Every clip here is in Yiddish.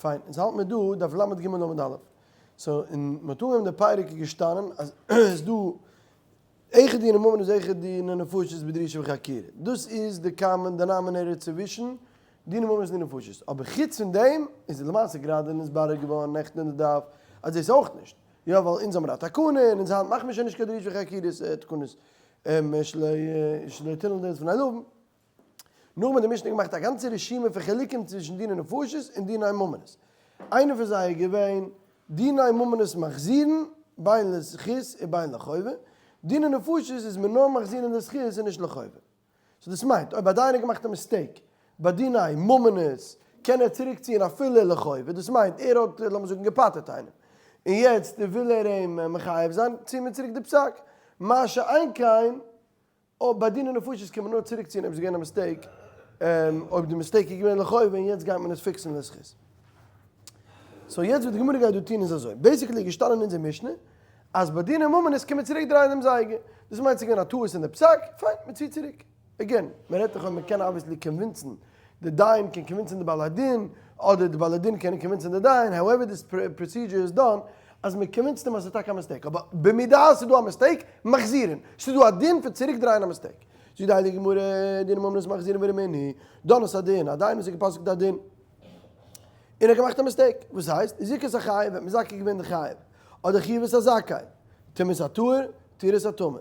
פיין, אונז האלט מיר דא דף לג עמוד א'. so אין מ'האט אנגעהויבן די פרק איז געשטאנען אז עס דא אחד דיני ממונות אחד דיני נפשות בדרישה וחקירה. דאס איז די common denominator צווישן דיני ממונות און דיני נפשות. אבער חוץ פון דעם איז למעשה גראדע נתברר געווארן נעכטן אין די דף אז דאס אויך נישט. יא ווייל אונז האמיר א תקנה און אונז היינט מאכן מיר שוין נישט קיין דרישה וחקירות תקנות שלא תנעול דלת לפני לווין. נאכדעם האט די משנה געמאכט א גאנצע רשימה פון חילוקים צווישן דיני נפשות און דיני ממונות. איינע פון זיי איז געווען דיני ממונות מחזירין בין לזכות ובין לחובה, דיני נפשות איז מען נאר מחזירין לזכות און נישט לחובה. so דאס מיינט אויב א דיין האט געמאכט א mistake ביי דיני ממונות קען ער צוריק ציען אפילו לחובה, דאס מיינט ער האט לאמיר זאגן געפטר'ט איינעם און יעצט וויל ער אים מחייב זיין ציען מיר צוריק די פסק, מה שאין כן אויב ביי דיני נפשות קען מען נאר צוריקציען אויב ס'איז געווען א mistake, אויב די mistake איז געווען לחובה און יעצט גייט מען עס fix ן לזכות. so יעצט וואס די גמרא גייט דא טון איז אזוי, basically איז געשטאנען אין אונזער משנה אז ביי דיני ממונות קען מען צוריק דרייען דעם זייגער, דאס מיינט ס'איז געווען א טעות אין די פסק, פיין, מען ציט צוריק. again, מען רעדט דאך אויב מען קען obviously convince ן, די דיין קען convince ן די בעל הדין, אדער די בעל הדין קענען convince ן די דיין, however this procedure is done, אז מען convince ט אים אז ס'איז טאקע א mistake, אבער במידה ס'איז דא א mistake, מחזירין, ס'איז דא א דין פון צוריק דרייען א mistake. זאגט די הייליגע גמרא, דיני ממונות מחזירין ורמינהי, דן את הדין, א דיין וואס האט גע'פסק'נט א דין, און ער האט געמאכט א mistake, וואס הייסט, זיכה את החייב, האט מזכה געווען די חייב, אדער חייב את הזכאי, טמא את הטהור, טהיר את הטמא.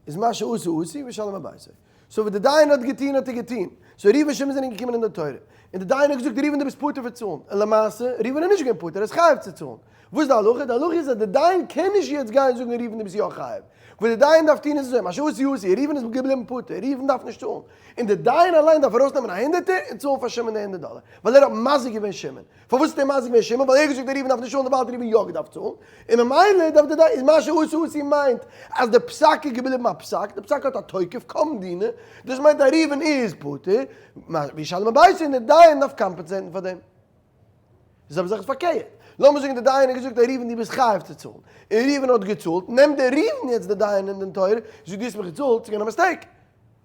איז מה שעשה עשוי וישלם מביתו. so וואס די דיין האט געטון האט ער געטון. so ראובן שמעון זענען געקומען אין דין תורה. און די דיין האט געזאגט ראובן דו ביסט פטור פון צאלן. און למעשה ראובן איז נישט געווען פטור ער איז חייב צו צאלן. וואס איז די הלכה? די הלכה איז אז די דיין קען נישט יעצט גיין זאגן ראובן דו ביסט יא חייב. וואס די דיין דארף טון איז אזוי מה שעשה עשוי ראובן איז געבליבן פטור ראובן דארף נישט צאלן. און די דיין אליין דארף ארויסנעמען א הונדערטער און צאלן פאר שמעון די הונדערט דאלער. ווייל ער האט מזיק געווען שמעון. פארוואס האט ער מזיק געווען שמעון? ווייל ער האט געזאגט ראובן דארף נישט צאלן דערווייל האט ראובן יא געדארפט צאלן, און ממילא דארף די דיין, איז מה שעשה עשוי מיינט אז די פסק איז געבליבן א פסק, די פסק האט א תוקף קם דינא, דאס מיינט אז ראובן איז פטור, וישלם מביתו און די דיין דארף compensate ן פאר דעם. די זעלבע זאך איז פארקערט, לאמיר זאגן די דיין האט געזאגט אז ראובן דו ביסט חייב צו צאלן, און ראובן האט געצאלט, נעמט דער ראובן יעצט די דיין אין דין תורה, זאגט דו האסט מיך געצאלט, ס'איז געווען א mistake,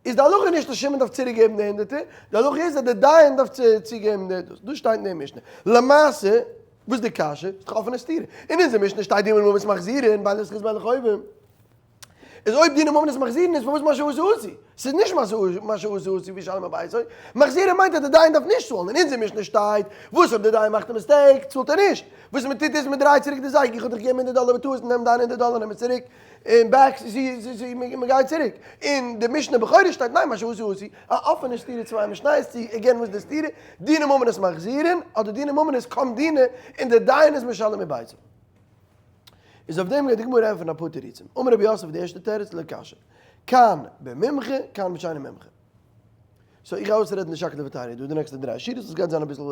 איז די הלכה נישט אז שמעון דארף צוריק געבן די הונדערטער, די הלכה איז אז די דיין דארף צוגעבן די דאס, דאס שטייט אין די משנה. למעשה, וואס איז די קשיא? ס'איז דאך אפענע סתירה. אין אונזער משנה שטייט דיני ממונות מחזירין, בין לזכות בין לחובה. איז אויב דיני ממונות מחזירין איז פארוואס מה שעשה עשוי? ס'איז נישט מה שעשה עשוי וישלם מביתו. מחזירין מיינט אז די דיין דארף נישט צאלן. אין אונזער משנה שטייט, וואס אויב די דיין מאכט א mistake, צאלט ער נישט. וואס מען טוט איז מען דרייט צוריק די זייגער, איך האב דיך געגעבן הונדערט דאלער בטעות, נעם דיין הונדערט דאלער נעם עס צוריק. און back מען גייט צוריק אין די משנה בכורות שטייט ניין מה שעשה עשוי א אפענע סתירה צוויי משניות צו again וואס די סתירה דיני ממונות מחזירין אדער דיני ממונות קם דינא און די דיין איז משלם מביתו איז אויף דעם גייט די גמרא ענטפערן אפאר תירוצים אמר רבי יוסף די ערשטע תירוץ לא קשיא כאן במומחה כאן בשאינו מומחה so איך גיי אויסרעדן די שקלא וטריא דא די נעקסטע דריי שורות עס גייט זיין אביסל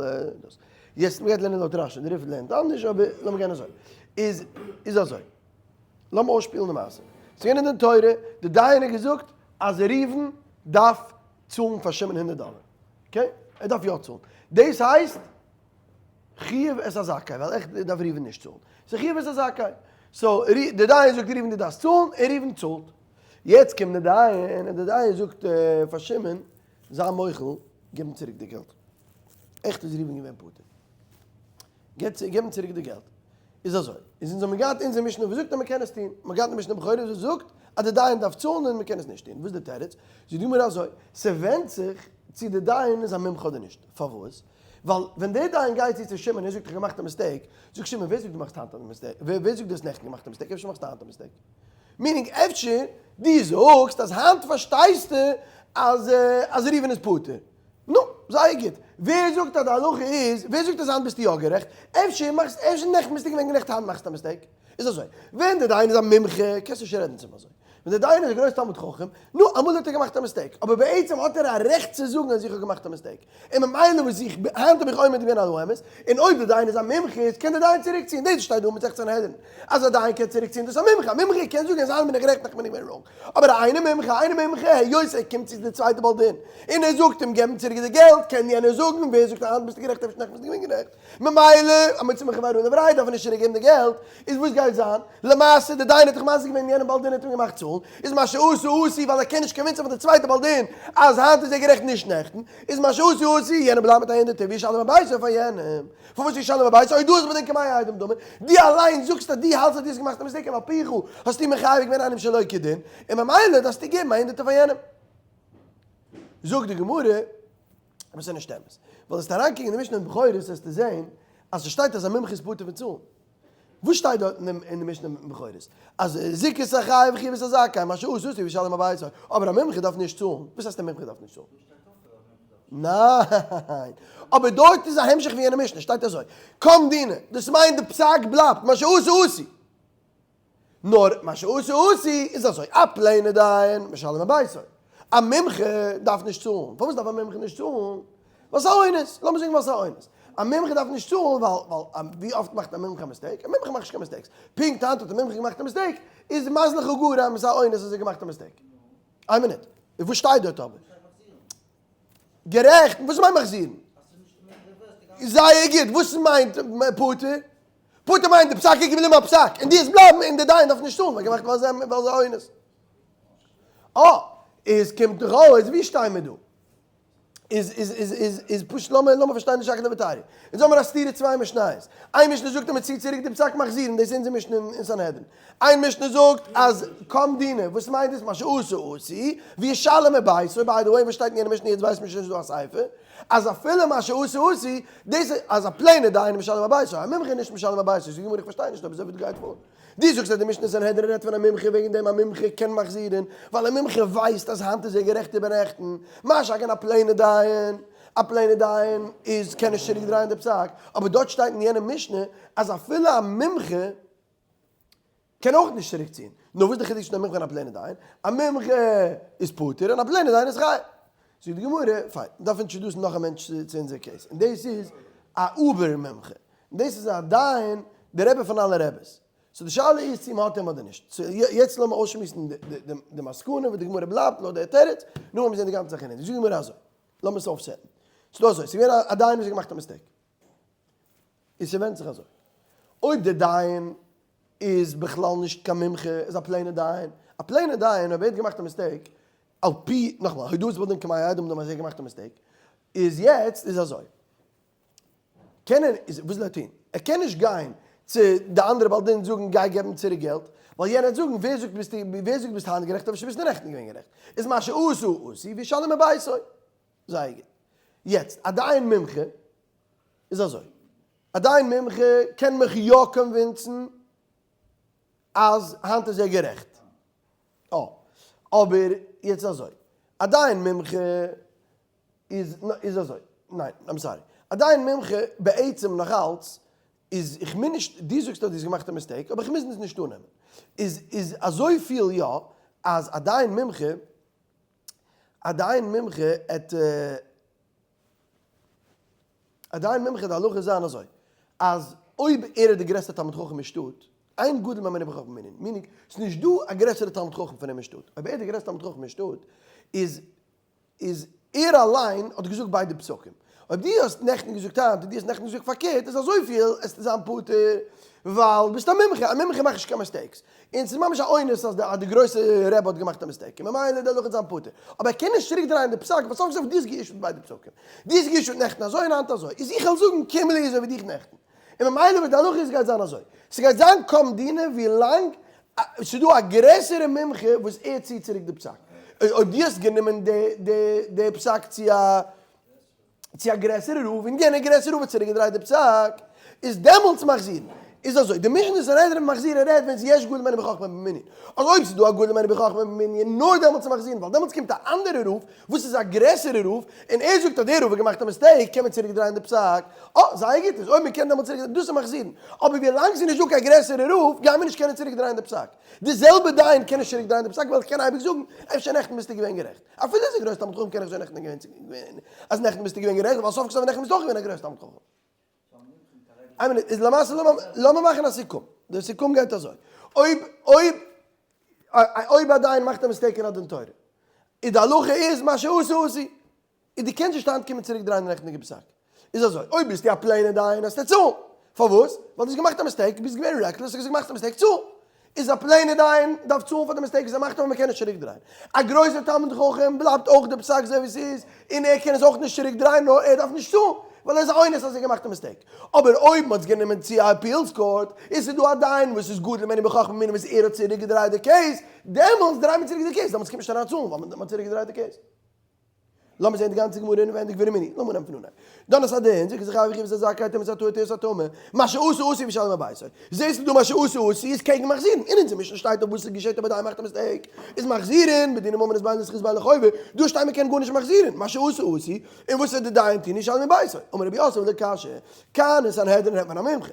דאס יעצט מען גייט לערנען לויט רשי די ריף לערנט אנדערש אבער לאמיר גיין אזוי איז איז אזוי. לאמיר אויסשפילן די מעשה. ס'איז געווען אין דין תורה, די דיין האט געזאגט אז ראובן דארף צאלן פאר שמעון הונדערט דאלער. okay? ער דארף יא צאלן. דאס הייסט חייב את הזכאי, ווייל עכט דארף ראובן נישט צאלן. ס'איז חייב את הזכאי. so די דיין זאגט ראובן דו דארפסט צאלן, און ראובן צאלט. יעצט קומט די דיין און די דיין זאגט פאר שמעון, זיי מוחל, גיב אים צוריק די געלט. עכט איז ראובן געווען פטור. געב אים צוריק די געלט. איז אזוי, איז אונז האבן געהאט אונזער משנה וואס זאגט אז מען קען עס טון, מען האט געהאט די משנה בכורות וואס זאגט אז די דיין דארף צאלן און מען קען עס נישט טון, וואס איז די תירוץ? זאגט די גמרא אזוי, ס'ווענדט זיך צו די דיין איז א מומחה אדער נישט, פארוואס? ווייל ווען דער דיין גייט צו צו שמעון און ער זאגט איך האב געמאכט א mistake, זאגט שמעון ווער זאגט דו מאכסט היינט א mistake, ווער זאגט דו האסט נעכטן געמאכט א mistake, אפשר מאכסטו היינט א mistake? meaning אפשר דו זאגסט אז היינט פארשטייסטו אז אז ראובן איז פטור, נו, זייער גוט. ווער זאגט אז די הלכה איז, ווער זאגט אז היינט ביסטו יא גערעכט? אפשר מאכסט, אפשר נעכטן ביסטו געווען גערעכט היינט מאכסטו א mistake? איז אזוי, ווען די דיין איז א מומחה, קענסטו נישט רעדן צו אים אזוי. ווען די דיין איז א גרויס תלמיד חכם, נו, אמאל האט ער געמאכט א mistake, אבער בעצם האט ער א רעכט צו זאגן אז איך האב געמאכט א mistake. און ממילא וואס איך, היינט האב איך עומד געווען על האמת, און אויב די דיין איז א מומחה, איז קען די דיין צוריקציען, דאס שטייט דא אין מסכת סנהדרין, אז א דיין קען צוריקציען, דאס איז א מומחה, א מומחה קען זאגן אז היינט בין איך גערעכט נעכטן בין איך געווען wrong. אבער א אינו מומחה, א אינו מומחה, היות ער קומט צו די צווייטע בעל דין, און ער זאגט אים געב אים צוריק די געלט, קען יענער זאגן, ווער זאגט אז היינט ביסטו גערעכט אפשר נעכטן ביסטו געווען גערעכט, ממילא המוציא מחבירו עליו ראיה דארף ער נישט צוריק געבן די געלט, איז וואס גייט זיין? למעשה די דיין האט דאך מזיק געווען יענעם בעל דין האט אים געמאכט צאלן. צאלן, איז מה שעשה עשוי ווייל ער קען נישט convince ן פאר די צווייטע בעל דין אז היינט איז ער גערעכט נישט נעכטן, איז מה שעשה עשוי יענער בלייבט מיט א הונדערטער וישלם מביתו פאר יענעם. פארוואס ישלם מביתו? אויב דו האסט בדין כמאה עדים דמי, דו אליין זאגסט אז דו האלטסט אז דו האסט געמאכט א mistake און על פיך האסטו מחייב געווען איינעם שלא כדין, און ממילא דארפסטו געבן א הונדערטער פאר יענעם. זאגט די גמרא, אבער ס'איז נישט אמת. ווייל וועסטו אריינקוקן אין די משנה אין בכורות וועסטו זען אז ס'שטייט אז א מומחה איז פטור פון צאלן. וואס שטייט דארט אין די משנה אין בכורות? אז זכות החייב וחייב את הזכאי, מה שעשה עשוי וישלם מביתו. אבער א מומחה דארף נישט צאלן. וואס הייסט א מומחה דארף נישט צאלן? ניין. אבער דארט איז א המשך פון יענע משנה, שטייט אזוי, קם דינא, דאס מיינט די פסק בלייבט, מה שעשה עשוי. נאר מה שעשה עשוי איז אזוי, א פלעינע דיין משלם מביתו, א מומחה דארף נישט צאלן, פארוואס דארף א מומחה נישט צאלן? ווייל ס'איז א אונס, לאמיר זאגן ווייל ס'איז א אונס, א מומחה דארף נישט צאלן ווייל ווייל ווי אפט מאכט א מומחה א mistake? א מומחה מאכט נישט קיין mistakes, פונקט היינט האט א מומחה געמאכט א mistake, איז מזלך גרם, ס'איז א אונס אז ער האט געמאכט א mistake. איין מינוט, וואס שטייט דארט אבער? גערעכט, וואס מיינט מחזירן? זייער גוט, וואס מיינט פטור? פטור מיינט די פסק איז געבליבן א פסק, און דו וועסט בלייבן און די דיין דארף נישט צאלן, ווייל געמאכט ווייל זיי אונס. אה, איז קומט דאך אויס, ווי שטיין מיר דא? איז איז איז איז איז פשוט לאמיר לאמיר פארשטיין די שקלא וטריא. אונז האמיר א סתירה צוויי משניות. איין משנה זאגט אז מען ציט צוריק די פסק מחזירין, דאס איז אונזער משנה אין סנהדרין. איין משנה זאגט אז קם דינא, וואס מיינט דאס? מה שעשה עשוי, וישלם מביתו, by the way וואס שטייט אין יענע משנה יעצט ווייסט מען שוין ס'איז דא א סיפא, אז אפילו מה שעשה עשוי, דאס איז אז א פלעינע דיין איז משלם מביתו, א מומחה איז נישט משלם מביתו, זאגט די גמרא איך פארשטיי נישט אבער אזוי ווי דא גייט פאר. דו זאגסט אז די משנה סנהדרין רעדט פון א מומחה וועגן דעם א מומחה קען מחזיר'ן ווייל א מומחה ווייסט אז היינט איז ער גערעכט איבער נעכטן, משא כ א פלעינע דיין, א פלעינע דיין איז קען נישט צוריק דרייען די פסק, אבער דארט שטייט אין יענע משנה אז אפילו א מומחה קען אויך נישט צוריק ציען, נו וואס איז די חידוש פון א מומחה און א פלעינע דיין? א מומחה איז פטור און א פלעינע דיין איז חייב. זאגט די גמרא, פיין, מ'דארף introduce ן נאך א מענטש צו אונזער case, און דאס איז א אויבער מומחה, און דאס איז א דיין, די רבי פון אלע רעבעס. so די שאלה איז צו מ'האט אים אדער נישט. so יעצט לאמיר אויסשמועסן די מסקנא וואס די גמרא בלייבט לויט די תירוץ, נאכדעם וועט מען זען די גאנצע זאך אינעווייניג. זאגט די גמרא אזוי, לאמיר עס אויפ set ן. ס'איז דא אזוי, ס'איז געווען א דיין וואס האט געמאכט א mistake. און ס'ווענדט זיך אזוי, אויב די דיין איז בכלל נישט קיין מומחה, איז א פלעינע דיין, א פלעינע דיין אויב ער האט געמאכט א mistake, על פי, נאכאמאל, הודאת בעל דין כמאה עדים דמי אז ער האט געמאכט א mistake, איז יעצט איז אזוי, קען ער, איז וואס זאל ער טון? ער קען נישט גיין צו די אנדערע בעל דין זאגן גיי געב אים צוריק געלט, ווייל יענער וועט זאגן ווער זאגט ביסטו, ווער זאגט ביסט היינט גערעכט אפשר ביסטו נעכטן געווען גערעכט, איז מה שעשה עשוי וישלם מביתו. זייער גוט. יעצט, א דיין מומחה איז אזוי, א דיין מומחה קען מיך יא convince ן אז היינט איז ער גערעכט. אה. אבער יעצט אזוי, א דיין מומחה איז איז אזוי, ניין, I'm sorry, א דיין מומחה בעצם נאכאלץ איז, איך מוז נישט, דו זאגסט אז דו האסט געמאכט א mistake, אבער איך מוז עס נישט אננעמען. איז איז אזויפיל יא, אז א דיין מומחה, א דיין מומחה עט א דיין מומחה די הלכה איז זיין אזוי אז אויב ער איז די גרעסטע תלמיד חכם אין שטאט, אין גדול ממנו בחכמה במנין, meaning ס'איז נישט דא א גרעסערע תלמיד חכם פון אים אין שטאט, אויב ער איז די גרעסטע תלמיד חכם אין שטאט איז איז ער אליין האט געזאגט ביידע פסקים. אויב דו האסט נעכטן געזאגט היינט און דו האסט נעכטן געזאגט פארקערט איז אזויפיל עסטו זיין פטור ווייל ביסט א מומחה, א מומחה מאכט נישט קיין mistakes. און ס'איז ממש א אונס אז די גרויסע רבי האט געמאכט א mistake און ממילא די הלכה איז זיין פטור. אבער ער קען נישט צוריק דרייען די פסק ווייל סוף כל סוף דו האסט גע issue ט ביידע פסקים. דו האסט גע issue ט נעכטן אזוי און היינט אזוי. איז איך וועל זאגן קום לי אזוי ווי דיך נעכטן. און ממילא וואס די הלכה איז גייט זיין אזוי. ס'גייט זיין קם דינא ווילאנג ס'איז דא א גרעסערע מומחה וואס ער ציט צוריק די פסק. אויב דו האסט גענומען די פסק צו א צו א גרעסערע רב און יענער גרעסערע רב האט צוריק געדרייט די פסק, איז דעמאלטס מחזירין. איז אזוי, די משנה אין סנהדרין מחזירין רעדט ווען ס'איז יש גדול ממנו בחכמה במנין. אז אויב ס'איז דא א גדול ממנו בחכמה במנין, נאר דעמאלטס איז מחזירין, ווייל דעמאלטס קומט א אנדערע רב וואס איז א גרעסערע רב, און ער זאגט אז דער רב האט געמאכט א mistake, קען מען צוריק דרייען די פסק. אה, זייער גוט, איז אויב מ'קען דעמאלטס צוריק, דאס איז מחזירין. אבער ווי לאנג ס'איז נישט דא קיין גרעסערע רב, גייען מיר נישט קענען צוריק דרייען די פסק. די זעלבע דיין קען נישט צוריק דרייען די פסק, ווייל איך קען אייביג זאגן, אפשר נעכטן ביסטו געווען גערעכט. אפילו איז א גרויס תלמיד חכם קען איך זאגן נעכטן געווען אז נעכטן ביסטו געווען גערעכט, ווייל סוף כל סוף נעכטן ביסטו אויך געווען א גרויס תלמיד חכם. איין מינוט, איז למעשה לאמיר מאכן א סיכום. די סיכום גייט אזוי, אויב אויב אויב א דיין מאכט א mistake אין א דין תורה, איז די הלכה איז מה שעשה עשוי, און דו קענסט נישט היינט קומען צוריק דרייען די נעכטיגע פסק. איז אזוי, אויב ביסטו א פלעינע דיין האסטו צאלן. פארוואס? ווייל דו האסט געמאכט א mistake, ביסט געווען reckless, האסט געמאכט א mistake, צאל. איז א plain ער דיין דארף צאלן פאר די mistake וואס ער מאכט אבער מען קען נישט צוריק דרייען. א גרויסער תלמיד חכם בלייבט אויך די פסק אזוי ווי ס'איז און ער קען עס אויך נישט צוריק דרייען נאר ער דארף נישט צאלן ווייל ער איז א אונס אז ער האט געמאכט א mistake. אבער אויב מ'האט עס גענומען צו א appeals court און ס'איז דא א דיין וואס איז גדול ממנו בחכמה ובינה וואס ער האט צוריק געדרייט די case דעמאלטס דרייט מען צוריק די case דעמאלטס קומט נישט אריין צאלן ווייל מ'האט צוריק געדרייט די case. לאמיר זען די גאנצע גמרא אינעווענדיג ורמינהי, לאמיר נעמען פון אנהייב. דן את הדין, זיכער זיך חייב חיוב את הזכאי טומאת הטהור טהרת הטמא, מה שעשה עשוי וישלם מביתו. זעסטו דא מה שעשה עשוי איז קעגן מחזירין, אין אונזער משנה שטייט אויף וואס עס געשעט אויב א דיין מאכט א mistake, איז מחזירין, בדיני ממונות בין לזכות בין לחובה, דא שטייט מען קען גארנישט מחזירין, מה שעשה עשוי, און וואס וועט די דיין טון, ישלם מביתו. אמר רבי יוסף לא קשיא, כאן אין סנהדרין רעדט מען א מומחה.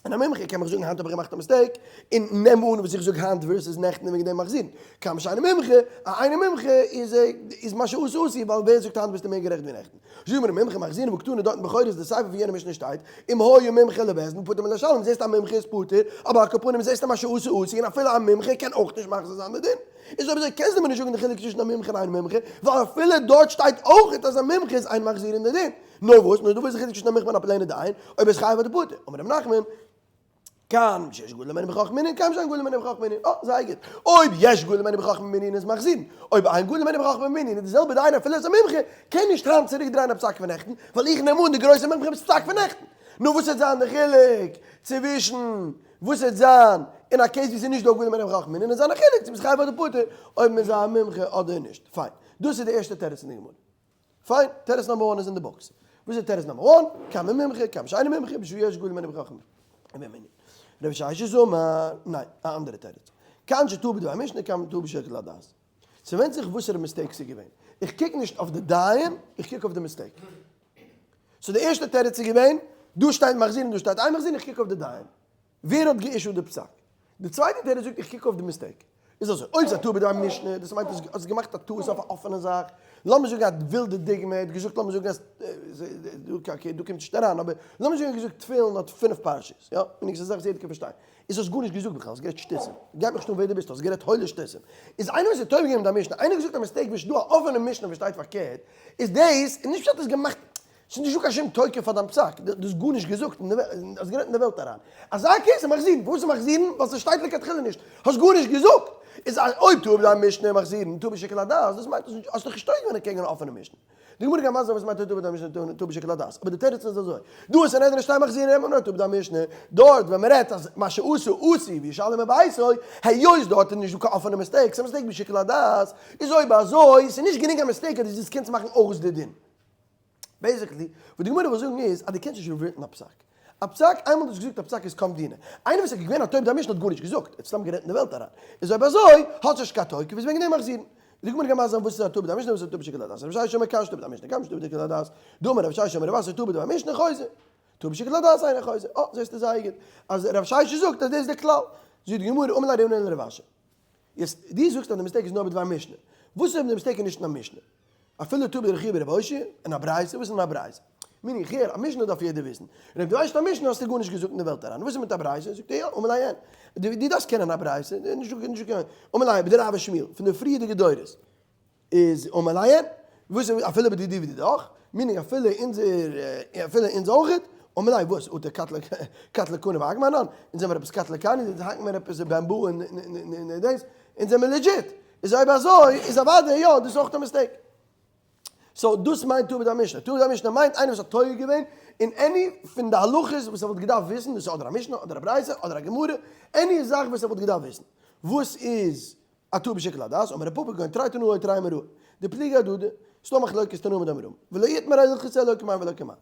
און א מומחה קען מיך זאגן היינט האב איך געמאכט א mistake, און נעם אן וואס איך זאג היינט versus נעכטן און וועגן דעם מחזירן. כאן שאינו מומחה, א אינו מומחה איז איז מה שעשה עשוי, ווייל ווער זאגט היינט ביסטו מער גערעכט ווי נעכטן. זאג מיר מומחה מחזירין והא קתני דארט אין בכורות די סיפא פון יענע משנה שטייט, אם היה מומחה לבית דין פטור מלשלם, זעסט א מומחה איז פטור, אבער על כל פנים זעסטו מה שעשה עשוי און אפילו א מומחה קען אויך נישט מחזיר זיין די דין. איז אויב אזוי קענסטו מיר נישט זאגן די חילוק צווישן א מומחה און אינו מומחה, ווייל אפילו דארט שטייט אויך אז א מומחה איז אין מחזירין די דין. נאר וואס? נאר דא וואס איז די חילוק צווישן א מומחה און א plain ער דיין, אויב איז חייב אדער פטור? אמר רב נחמן, כאן שיש גדול ממנו בחכמה מנין, כאן שאין גדול ממנו בחכמה מנין. אה, זייער גוט. אויב יש גדול ממנו בחכמה מנין איז מחזירין. אויב אין גדול ממנו בחכמה מנין איז די זעלבע דיין אפילו איז א מומחה, קען נישט היינט צוריק דרייען א פסק פון נעכטן, ווייל איך נעם אן די גרויסע מומחה'ס פסק פון נעכטן. נו וואס וועט זיין די חילוק צווישן וואס וועט זיין אין א case ווי ס'איז נישט דא גדול ממנו בחכמה מנין, וועט זיין א חילוק צו מ'איז חייב אדער פטור, אויב מ'איז א מומחה אדער נישט. פיין. דאס איז די ערשטע תירוץ אין די גמרא. פיין, תירוץ number one איז אין די books. וואס איז תירוץ number one? כאן במומחה, כאן בשאינו מומחה, בשעה יש גדול ממנו בחכמה ובמנין. רב ששת אמר, ניין, א אנדערע תירוץ. כאן שטעה בדבר משנה, כאן טעה בשיקול הדעת. ס'ווענדט זיך וואסערע mistake ס'איז געווען. איך קוק נישט אויף די דיין, איך קוק אויף די mistake. so די ערשטע תירוץ איז געווען, דא שטייט מחזירין דא שטייט אין מחזירין, איך קוק אויף די דיין. ווער האט גע issue ט די פסק? די צווייטע תירוץ זאגט איך קוק אויף די mistake. איז אזוי, אויב ס'איז א טעות בדבר משנה, דאס מיינט אז האסט געמאכט א טעות אויף א אפענע זאך, לאמיר זאגן א ווילדע דוגמא, ער האט געזאגט לאמיר זאגן אז, okay דא קומט נישט אריין, אבער לאמיר זאגן ער האט געזאגט תפילין האט פינף פרשות, יא, און ס'איז א זאך וואס יעדער קען פארשטיין, איז האסט גארנישט געזאגט בכלל, האסט גערעדט שטותים, גייט מיך נישט אן ווער דו ביסט, האסט גערעדט הוילע שטותים. איז איינער וואס איז טועה געווען מיט א משנה, איינער האט געזאגט א mistake וואס איז דא א אפענע משנה וואס שטייט פארקערט, איז דאס איז נישט פשט האסט געמאכט ס'איז נישטא קיין שום תוקף פאר דיין פסק, דו האסט גארנישט געזאגט, האסט גערעדט אין די וועלט אריין. אזא case איז מחזירין, פארוואס איז מחזירין? ווייל ס'שטייט לכתחילה נישט, האסט גארנישט געזאגט. איז אויב טעה בדבר משנה מחזירין, טעה בשיקול הדעת, דאס מיינט האסט דיך נישט טועה געווען אקעגן אן אפענע משנה. די גמרא גייט מסביר זיין וואס מיינט טעה בדבר משנה טעה בשיקול הדעת, אבער די תירוץ איז אזוי, דא אין סנהדרין שטייט מחזירין רעדט מען נאר טעה בדבר משנה, דארט ווען מ'רעדט אז מה שעשה עשוי וישלם מביתו, היות דארט איז נישטא קיין אפענע mistake, ס'איז א mistake בשיקול הדעת, איז אויב אזוי, ס'איז נישט גענוג א mistake אז דו זאלסט קענסט מאכן אויס די דין. basically, וואס די גמרא וויל זאגן איז אז דו קענסט נישט revert ן א פסק. א פסק, איינמאל דו האסט געזאגט א פסק איז קם דינא. איינער וואס איז געווען א טועה בדבר משנה האט גארנישט געזאגט, ער האט סתם גערעדט אין די וועלט אריין. איז אויב אזוי, האט נישט קיין תוקף, איז וועגן דעם מחזירין. די גמרא גייט מסביר זיין וואס איז א טועה בדבר משנה און וואס איז א טועה בשיקול הדעת. רב ששת אמר כאן שטעה בדבר משנה, כאן שטעה בשיקול הדעת. דאמר רב ששת אמר רב אסי טועה בדבר משנה חוזר. טועה בשיקול הדעת אינו חוזר. אה, זעסטו זייער גוט. אז רב ששת זאגט אז דאס איז די כלל. זאגט די גמרא, אמר ליה רב הונא לרב אשי. יעצט, דו זאגסט אז די mistake איז נאר בדבר משנה. וואס איז אויב די mistake איז נישט אין א משנה? אפילו טעה בדרבי חייא ברבי אושעיא, אין א ברייתא, וואס איז אין א ברייתא? מיני, איך הער, א משנה דארף יעדער וויסן. און אויב דו ווייסט א משנה האסטו גארנישט געזאגט אין די וועלט אריין. וואס איז מיט א ברייתא? זאגט ער יא, אמר ליה אין. דו דארפסט קענען א ברייתא, נישט דא נישט דא קיין. אמר ליה בדרב ושמואל, פון די פריערדיגע דורות. איז אמר ליה אין. וואס איז אפילו בדידי ודידך? meaning אפילו אונזער, אפילו אונז אויכעט? אמר ליה וואס? אטו קטלא קני ואגמי אנן? אונז זעמער עפעס קטלא קני? אונז האקן מיר עפעס bamboo און דאס? אונז זעמער legit. איז אויב אזוי איז אוודאי יא דאס איז אויך א mistake. so דאס מיינט טעה בדבר משנה. טעה בדבר משנה מיינט איינער וואס האט טועה געווען אין any פון די הלכות וואס ער וואלט געדארפט וויסן, דאס איז אדער א משנה אדער א ברייתא אדער א גמרא, any זאך וואס ער וואלט געדארפט וויסן. וואס איז א טעה בשיקול הדעת? אמר רב פפא כגון תרי תנאי או תרי אמוראי. דפליגי אהדדי, ס'דא מחלוקת תנאים מיט אמוראים. ולא איתמר הלכתא לא כמאן ולא כמאן.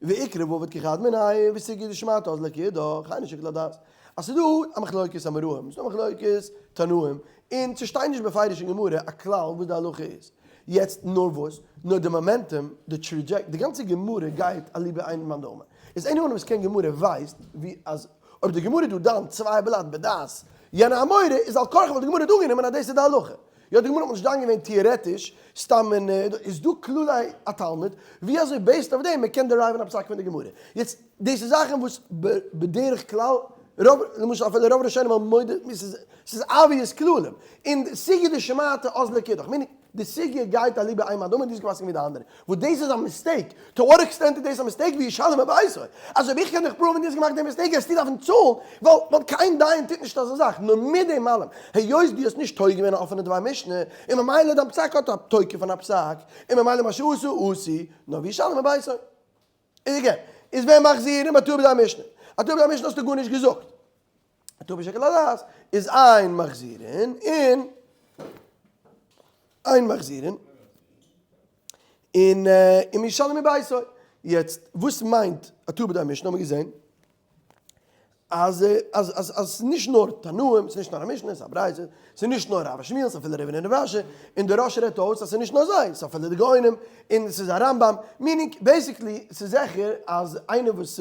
ואיקרי ועבד כחד מינייהו וסוגיא דשמעתא אזלא כאידך, היינו שיקול הדעת. אז ס'איז דא א מחלוקת אמוראים, ס'איז דא מחלוקת תנאים, און ס'שטייט נישט בפירוש אין גמרא א כלל וואס די הלכה איז. יעצט נאר וואס? נאר די momentum, די trajectory, די גאנצע גמרא גייט אליבא איין מאן דאמר. איז anyone וואס קען גמרא ווייסט ווי אז אויב די גמרא דא דן צוויי בלאט בדעת יענע אמורא איז על כרחך וואלט די גמרא דא אנגענומען אז דאס איז די הלכה. יא די גמרא האט נישט דן געווען טעארעטיש סתם און איז דא כללי התלמוד ווי אזוי based אויף דעם מען קען derive ן א פסק פון די גמרא. יעצט דאס איז זאכן וואס בדרך כלל רוב למשל אפילו רוב ראשונים האבן מודה ס'איז obvious כללים און סוגיא דשמעתא אזלא כאידך meaning. די סוגיא גייט אליבא איין מאן דאמר דאס געפסקנט ווי די אנדערע, וואס דאס איז א mistake, to what extent איז דאס א mistake וישלם מביתו, אז אויב איך קען דיך prove ן דו האסט געמאכט די mistake גייסטו דארפן צאלן, ווייל ווייל קיין דיין טוט נישט אזא זאך, נאר מיט דעם אלעם, היות דו האסט נישט טועה געווען א אפענע דבר משנה, און ממילא דיין פסק האט א תוקף פון א פסק, און ממילא מה שעשו עשו, נאר וישלם מביתו. איז again, איז ווער מחזיר און בטור בדבר משנה? א טור בדבר משנה האסטו גארנישט געזאגט. א טור בשקל הדעת איז אין מחזירין און אין מחזירין און און משלם מביתו. יעצט וואס מיינט א טור בדבר משנה האבן מיר געזען אז אז אז אז ס'איז נישט נאר תנאים, ס'איז נישט נאר א משנה, ס'איז א ברייתא, ס'איז נישט נאר רב ושמואל, ס'איז אפילו רבין און רב אשי, און דער ראש רעדט אויס אז ס'איז נישט נאר זיי, ס'איז אפילו די גאונים, און ס'איז א רמב ם, meaning basically ס'איז זיכער אז איינער וואס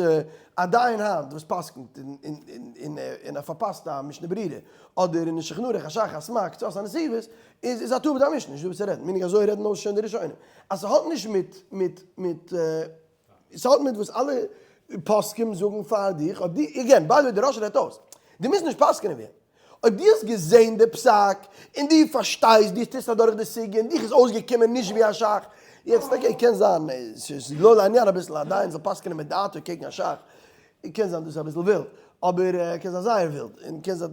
א דיין היינט וואס פסק'נט און און און ער פארפאסט א משנה ברורה, אדער אין שולחן ערוך א שך א סמק קצות הנתיבות, איז איז א טעה בדבר משנה, נישט דא וואס צו רעדן, meaning אזוי רעדן אויס שוין די ראשונים, אז ס'האט נישט מיט מיט מיט. ס'האט מיט וואס אלע פוסקים זאגן פאר דיך, אויב דו, again, by the way די ראש רעדט אויס, דו מוזט נישט פסק'נען ווי אים. אויב דו האסט געזען די פסק, און דו פארשטייסט, דו טוסט אדורך די סוגיא, און דיך איז אויסגעקומען נישט ווי א שך, יעצט okay, קען זיין, ס'איז לא לעניין אביסל א דיין זאל פסק'נען מיט דעתו קעגן א שך, קען זיין דאס איז אביסל ווילד, אבער קען זיין זייער ווילד, און קען זיין,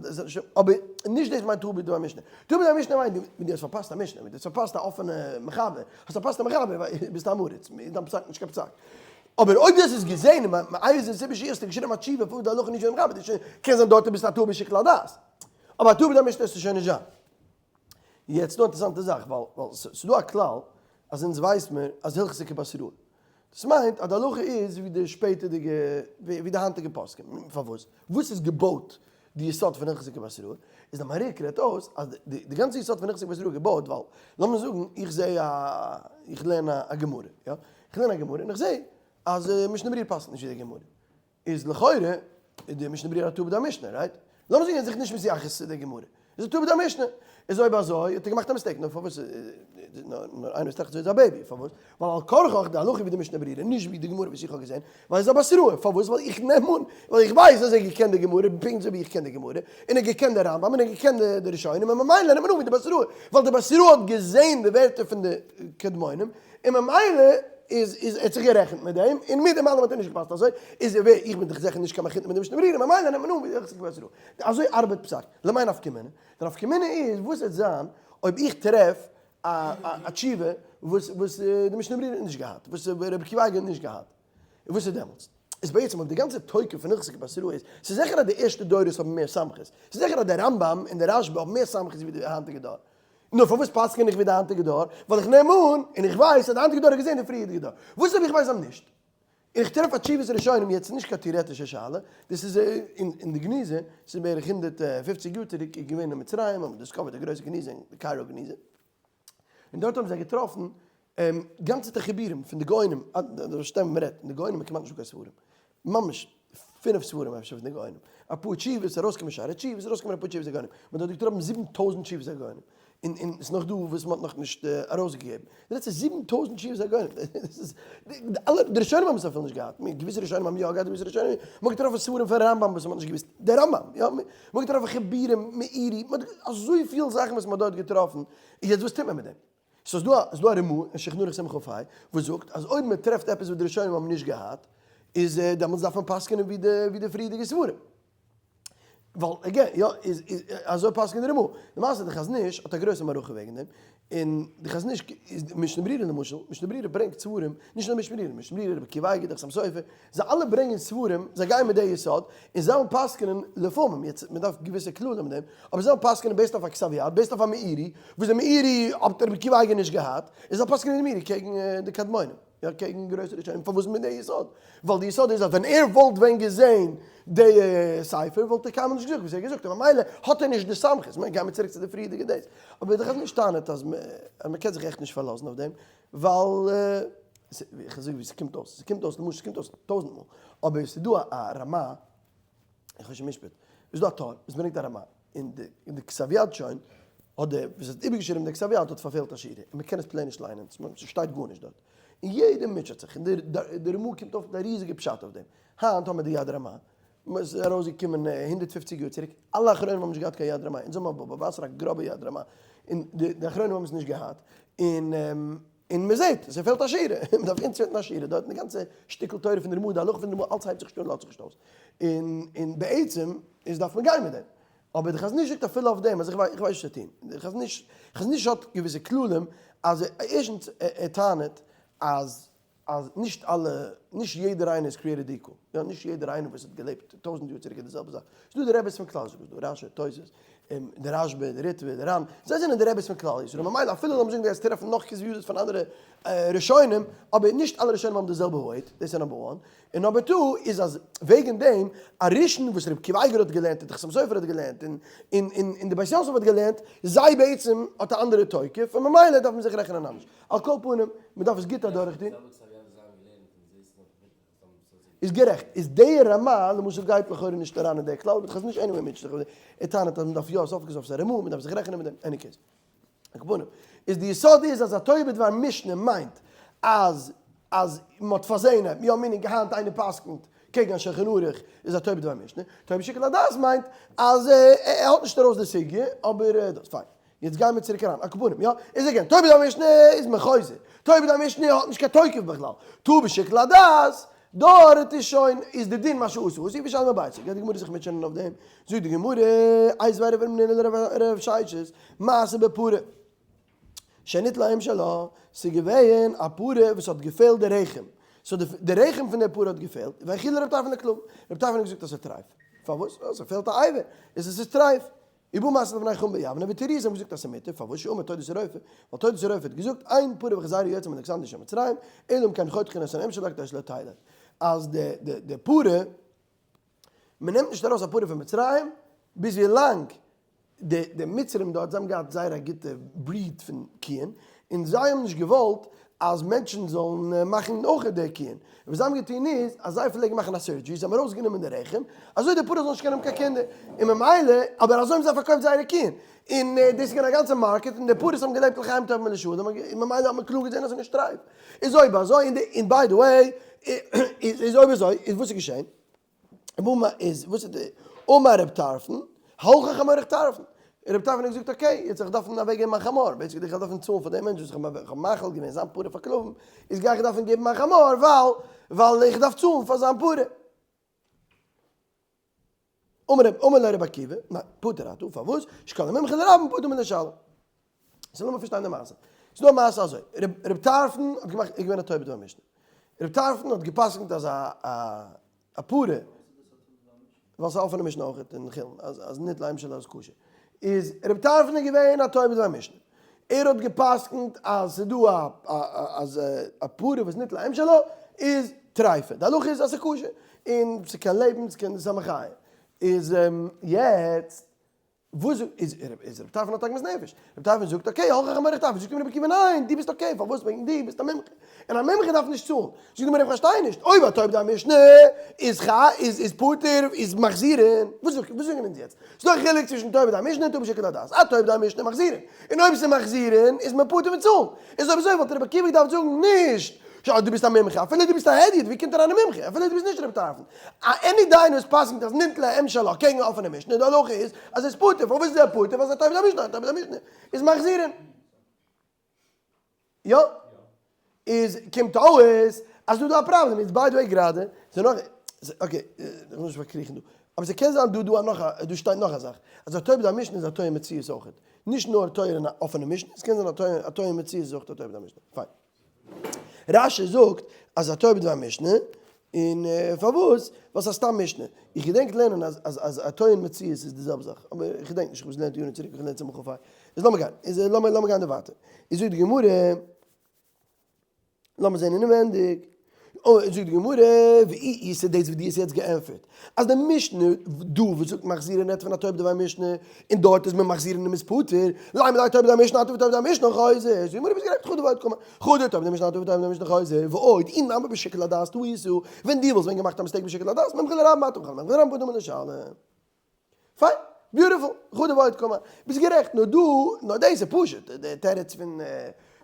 אבער נישט דאס מיינט טעה בדבר משנה. טעה בדבר משנה מיינט ווען דו האסט פארפאסט א משנה, ווען דו האסט פארפאסט א אפענע מחבר, האסט פארפאסט א מחבר, ביסטו עם הארץ, איז דיין פסק נישט קיין פסק. אבער אויב דו האסט עס געזען און מאיזה סיבה שיהיה האסטו געשריבן א תשובה פארוואס די הלכה נישט ווי די מחבר, דאס קען זיין דארט ביסטו א טועה בשיקול הדעת. אבער א טועה בדבר משנה וועסטו שוין נישט זיין. יעצט דא א אינטערעסאנטע זאך, ווייל ווייל ס'איז דא א כלל אז אונז ווייסט מיר אז הלכתא כבתראי. דאס מיינט אז די הלכה איז ווי די שפעטערדיגע, ווי די היינטיגע פוסקים. פארוואס? וואס איז געבויט די יסוד פון הלכתא כבתראי? איז די מהריק רעדט אויס אז די גאנצע יסוד פון הלכתא כבתראי איז געבויט ווייל, לאמיר זאגן איך זע א, איך לערן א גמרא, יא? איך לערן א גמרא און איך זע אז משנה ברורה פסק'נט נישט ווי די גמרא. איז לכאורה איז די משנה ברורה א טעה בדבר משנה, right? לאמיר זאגן ער איז זיך נישט מתייחס צו די גמרא, איז א טעה בדבר משנה, איז אויב אזוי האט ער געמאכט א mistake, נו פארוואס נאר איינער וואס טראכט אזוי איז א baby, פארוואס? ווייל על כרחך די הלכה ווי די משנה ברורה, נישט ווי די גמרא וואס איך האב געזען, ווייל ער איז א בתראי, פארוואס? ווייל איך נעם אן, ווייל איך ווייס אז ער האט געקענט די גמרא פונקט אזוי ווי איך קען די גמרא, און ער האט געקענט די רמב ם און ער האט געקענט די ראשונים, און ממילא נעמט מען אן ווי די בתראי, ווייל די בתראי האט געזען די ווערטער פון די קדמונים, און ממילא איז איז ער האט זיך גערעכנט מיט דעם, און מיט דעם אלעם האט ער נישט געפאסט אזוי, איז ער ווער, איך בין דאך זיכער נישט קיין מחותן מיט די משנה ברורה, ממילא נעמט מען אן ווי הלכתא כבתראי. אזוי ארבעט פסק. למאי נפקא מינה? די נפקא מינה איז וואס וועט זיין אויב איך טרעף א א תשובה וואס וואס די משנה ברורה האט נישט געהאט, וואס רבי עקיבא אייגער האט נישט געהאט, און וואס איז דעמאלטס? איז בעצם אויב די גאנצע תוקף פון הלכתא כבתראי איז, ס'איז זיכער אז די ערשטע דורות האבן מער סמכות, ס'איז זיכער אז די רמב ם און די רשב א האבן מער סמכות ווי די היינטיגע דור, נו פארוואס פסק'ן איך ווי די היינטיגע דור? ווייל איך נעם אן און איך ווייס אז די היינטיגע דור האט געזען די פריערדיגע דור. וואס אויב איך ווייס אז נישט? און איך טרעף א תשובת ראשונים, יעצט איז נישט קיין טעארעטישע שאלה, דאס איז אין די גניזה, ס'איז בערך 150 יאר צוריק איז געווען אין מצרים האט מען discovered די גרויסע גניזה אין די קיירא גניזה, און דארט האבן זיי געטראפן גאנצעטע חיבורים פון די גאונים, שטעם מ'רעדט, די גאונים איז כמעט נישטא קיין ספרים, ממש פינף ספרים אפשר פון די גאונים, אפאר תשובות, ארויסקומען שערי תשובות, ארויסקומען אפאר תשובות הגאונים, מען האט דארט געטראפן 7000 תשובות הגאונים, און און ס'איז נאך דא וואס מען האט נאך נישט ארויסגעגעבן, די לעצטע 7000 תשובות הגאונים, דאס איז, אלע, די ראשונים האבן עס אפילו נישט געהאט, געוויסע ראשונים האבן יא געהאט, געוויסע ראשונים, מען האט געטראפן ספרים פון רמב ם וואס מען האט נישט געוואוסט, דער רמב ם, יא, מען האט געטראפן חיבורים, מאירי, מען האט אזויפיל זאכן וואס מען האט דארט געטראפן, יעצט וואס טוט מען מיט דעם? סאיז דא א ס'דא א רמא אין שולחן ערוך סימן כ"ה וואס זאגט אז אויב מען טרעפט עפעס וואס די ראשונים האבן נישט געהאט איז דעמאלטס דארף מען פסק'נען ווי די ווי די פריערדיגע ספרים. ווייל again יא איז איז אזוי פסק'נט די רמא. למעשה די חזון איש האט א גרויסע מערכה וועגן דעם, און די חזון איש איז משנה ברורה למשל, משנה ברורה ברענגט ספרים, נישט נאר משנה ברורה, משנה ברורה, רבי עקיבא אייגער, די חתם סופר, זיי אלע ברענגען ספרים, זיי גייען מיט די יסוד, און זיי וועלן פסק'נען לפעמים, יעצט מען דארף געוויסע כללים אין דעם, אבער זיי וועלן פסק'נען based אויף א כתב יד, based אויף א מאירי, וואס די מאירי האט רבי עקיבא אייגער נישט געהאט, און זיי פסק'נען די מאירי קעגן די קדמונים, יא קעגן גרויסע ראשונים, פארוואס מיט די יסוד? ווייל די יסוד איז אז ווען ער וואלט ווען געזען די ספר וואלט ער קיינמאל נישט געזאגט וואס ער האט געזאגט, און ממילא האט ער נישט די סמכות, מען גיימיר צוריק צו די פריערדיגע דאס, אבער די חזון איש טענה'ט אז מען קען זיך עכט נישט פארלאזן אויף דעם, ווייל איך זאג ווי ס'קומט אויס, ס'קומט אויס למשל ס'קומט אויס טויזנט מאל, אבער ס'איז דא א רמא אין חושן משפט, איז דא א טור וואס ברענגט א רמא, און די און די כתב יד שוין, האט דער וואס האט איבערגעשריבן די כתב יד האט פארפעלט א שורה, און מ'קען עס plain נישט ליינען, ס'שטייט גארנישט דארט, און יעדער מוטשעט זיך, און די רמא קומט אויף מיט א ריזיגע פשט אויף דעם, היינט האמיר די יד רמה. ס'איז ארויסגעקומען 150 יאר צוריק, אלע אחרונים האבן נישט געהאט קיין יד רמה, אונז האבן א בבא בתרא א גראבע יד רמה, און די אחרונים האבן עס נישט געהאט, און און מען זעט, ס'פעלט א שורה, מען דארף אינצווענדן א שורה דארט, און די גאנצע שטיקל תורה פון די רמ"א, די הלכה פון די רמ"א, אלץ הייבט זיך נישט אן, לאזט זיך נישט אויס. און און בעצם איז דארף מען גיין מיט דעם. אבער די חזון איש זאגט אפילו אויף דעם אז איך ווייס נישט צו טון. די חזון איש, חזון איש האט געוויסע כללים אז ערשטנס ער טענה'ט אז אז נישט אלע, נישט יעדער איינער איז created equal. יא, נישט יעדער איינער וואס האט געלעבט 1000 יאר צוריק איז די זעלבע זאך. ס'איז דא די רעבעס פון כלל ישראל, ס'איז דא רש"י, תוס', די רשב"א, די ריטב"א, די ר"ן, זיי זענען די רעבעס פון כלל ישראל, ממילא אפילו לאמיר זאגן דו גייסט טרעפן נאך כתבי ידות פון אנדערע ראשונים, אבער נישט אלע ראשונים האבן די זעלבע weight, דאס איז number one, און number two איז אז וועגן דעם א ראשון וואס רבי עקיבא אייגער האט געלערנט און די חתם סופר האט געלערנט און און און די בית יוסף האט געלערנט, זיי בעצם האט א אנדערע תוקף און ממילא דארף מען זיך רעכענען אנדערש. על כל פנים, מען דארף עס גוט אדורכטון. איז גערעכט. איז די רמ"א למשל גייט לכאורה נישט אריין אין די כלל, אבער כ'האב עס נישט anyway מיט זיך, ער טענה'ט אז מ'דארף יא, סוף כל סוף ס'איז א רמ"א, מ'דארף זיך רעכענען מיט דעם, any case. על כל פנים, איז די יסוד איז אז א טועה בדבר משנה מיינט אז אז מ'האט פארזעהן אים, יא meaning היינט איינער פסק'נט קעגן א שולחן ערוך איז א טועה בדבר משנה, טועה בשיקול הדעת מיינט אז ער האט נישט ארויס די סוגיא, אבער דאס, פיין. יעצט גייען מיר צוריק אריין, על כל פנים, יא, איז again, טועה בדבר משנה איז מען חוזר, טועה בדבר משנה האט נישט קיין תוקף בכלל, טועה בשיקול הדעת, דארט איז שוין, איז די דין מה שעשו עשו ושלם בביתו, גייט די גמרא זיך מוטשענען אויף דעם, זאגט די גמרא, איתיביה רב המנונא לרב ששת, מעשה בפרה שניטלה אם שלה, ס'איז געווען א פרה וואס האט געפעלט די רחם, so די רחם פון די פרה האט געפעלט, והאכילה רב טרפון לכלבים, רב טרפון האט געזאגט אז ס'איז טרייף, פארוואס? ווייל ס'פעלט א אבר, איז עס איז טרייף, ובאו מתני לפני חכמים ביבנה והתירוה זיי האבן געזאגט אז ס'איז מותר, פארוואס שאמר תודוס הרופא, ווייל תודוס הרופא האט געזאגט, אין פרה וחזיר יוצאה מאלכסנדריא של מצרים, אלא אם כן חותכין את האם שלה כדי שלא תלד, אז די די די פרה, מען נעמט נישט ארויס א פרה פון מצרים, ביז ווי לאנג די די מצרים דארט, זיי האבן געהאט זייער א גוטע breed פון קיען, און זיי האבן נישט געוואלט אז מענטשן זאלן מאכן אויך די קיען, און וואס זיי האבן געטון איז, אז זיי פלעגן מאכן א surgery, זיי האבן ארויסגענומען די רחם, אזוי די פרה זאל נישט קענען האבן קיין קינדער, און ממילא, אבער אזוי האבן זיי פארקויפט זייערע קיען, און דאס איז געווען א גאנצע market, און די פרות האבן געלעבט לחיים טובים ולשלום, און ממילא האט מען קלאר געזען אז ס'איז נישט טרייף. איז אויב אזוי, און די, און by the way, איז אויב אזוי, איז וואס איז געשען? אמר איז וואס איז די אמר רב טרפון, הלך חמורך טרפון. רב טרפון האט געזאגט okay, יעצט איך דארף אוועק געבן מיין חמור, basically איך דארף צאלן פאר דעם מענטש וואס איך האב מאכיל געווען זיין פרה פאר כלבים, איז גיי איך דארפן געבן מיין חמור ווייל ווייל איך דארף צאלן פאר זיין פרה. אמר רב אמר ליה רבי עקיבא, ניין, פטור אתה, פארוואס? שכל המומחה לרבים פטור מלשלם. so לאמיר פארשטיין די מעשה. ס'איז דא א מעשה אזוי, רב טרפון האט געמאכט, איז געווען א טועה בדבר משנה. רב טרפון האט גע'פסק'נט אז א א פרה, ווייל ס'איז א אפענע משנה אויך אין חולין, אז אז ניטלה אם שלה איז כשר. איז רב טרפון איז געווען א טועה בדבר משנה. ער האט גע'פסק'נט אז ס'איז דא א אז א פרה וואס ניטלה אם שלה איז טריפה. די הלכה איז אז ס'איז כשר. און ס'קען לעבן, ס'קען, ס'איז א מחיה. איז יעצט וואס איז איז רב טרפון האט עגמת נפש, רב טרפון זאגט okay הלך חמורך טרפון, זאגט אים רבי עקיבא ניין דו ביסט okay פארוואס וועגן דו ביסט א מומחה, און א מומחה דארף נישט צאלן, זאגט אים רבי כ'פארשטיי נישט, אויב א טועה בדבר משנה איז ח איז איז פטור איז מחזירין, וואס זאגט וואס זאגן אונז יעצט, ס'דא א חילוק צווישן טועה בדבר משנה און טועה בשיקול הדעת, א טועה בדבר משנה מחזירין, און אויב ס'איז מחזירין איז מען פטור פון צאלן, איז אויב אזוי וואלט רבי עקיבא געדארפט זאגן נישט ש דו ביסט א מומחה, אפילו דו ביסט א הדיוט, ווי קומט אריין א מומחה, אפילו דו ביסט נישט רב טרפון. א any דיין וואס פסק'נט אז ניטלה אם שלה קעגן א אפענע משנה, די הלכה איז אז עס איז פטור, פארוואס איז ער פטור? ווייל ס'איז א טועה בדבר משנה, א טועה בדבר משנה איז מחזירין. יא? איז קומט אויס אז דא איז דא א פראבלעם, איז by the way גראדע, ס'איז נאך, okay, איך וויל נישט פארקריכן דא, אבער ס'קען זיין דא דא א נאך א, דא שטייט נאך א זאך, אז א טועה בדבר משנה איז א טועה מציאות אויכעט, נישט נאר טועה אין א אפענע משנה, ס'קען זיין א טועה מציאות איז אויך א טועה בדבר משנה, פיין. רש"י זאגט אז א טועה בדבר משנה, און פארוואס? ווייל ס'איז א סתם משנה. איך געדענק לערנען אז אז אז א טועה אין מציאות איז די זעלבע זאך, אבער איך געדענק נישט, איך האב עס געלערנט יארן צוריק, איך האב געלערנט צמח כ"ה. איז לאמיר גיין, איז לאמיר לאמיר גיין דא ווייטער. איז זאגט די גמרא, לאמיר זען אינעווענדיג. אוי, זאגט די גמרא, ואי איתא דאס וואס דו האסט יעצט געענטפערט, אז די משנה דא וואס זאגט מחזירין רעדט פון א טועה בדבר משנה, און דארט איז מען מחזירין און מ'איז פטור, לימא ליה טועה בדבר משנה אטו וטועה בדבר משנה חוזר, זאגט די גמרא ביסט גערעכט חדא ועוד קאמר, חדא טועה בדבר משנה אטו וטועה בדבר משנה חוזר, ועוד אי נמי בשיקול הדעת טעית, ווען דו וואלסט ווען געמאכט א mistake בשיקול הדעת, מומחה לרבים אתה וכל מומחה לרבים פטור מלשלם. פיין, beautiful, חדא ועוד קאמר, ביסט גערעכט, נאר דא, נאר דאס איז פשוט, די תירוץ פון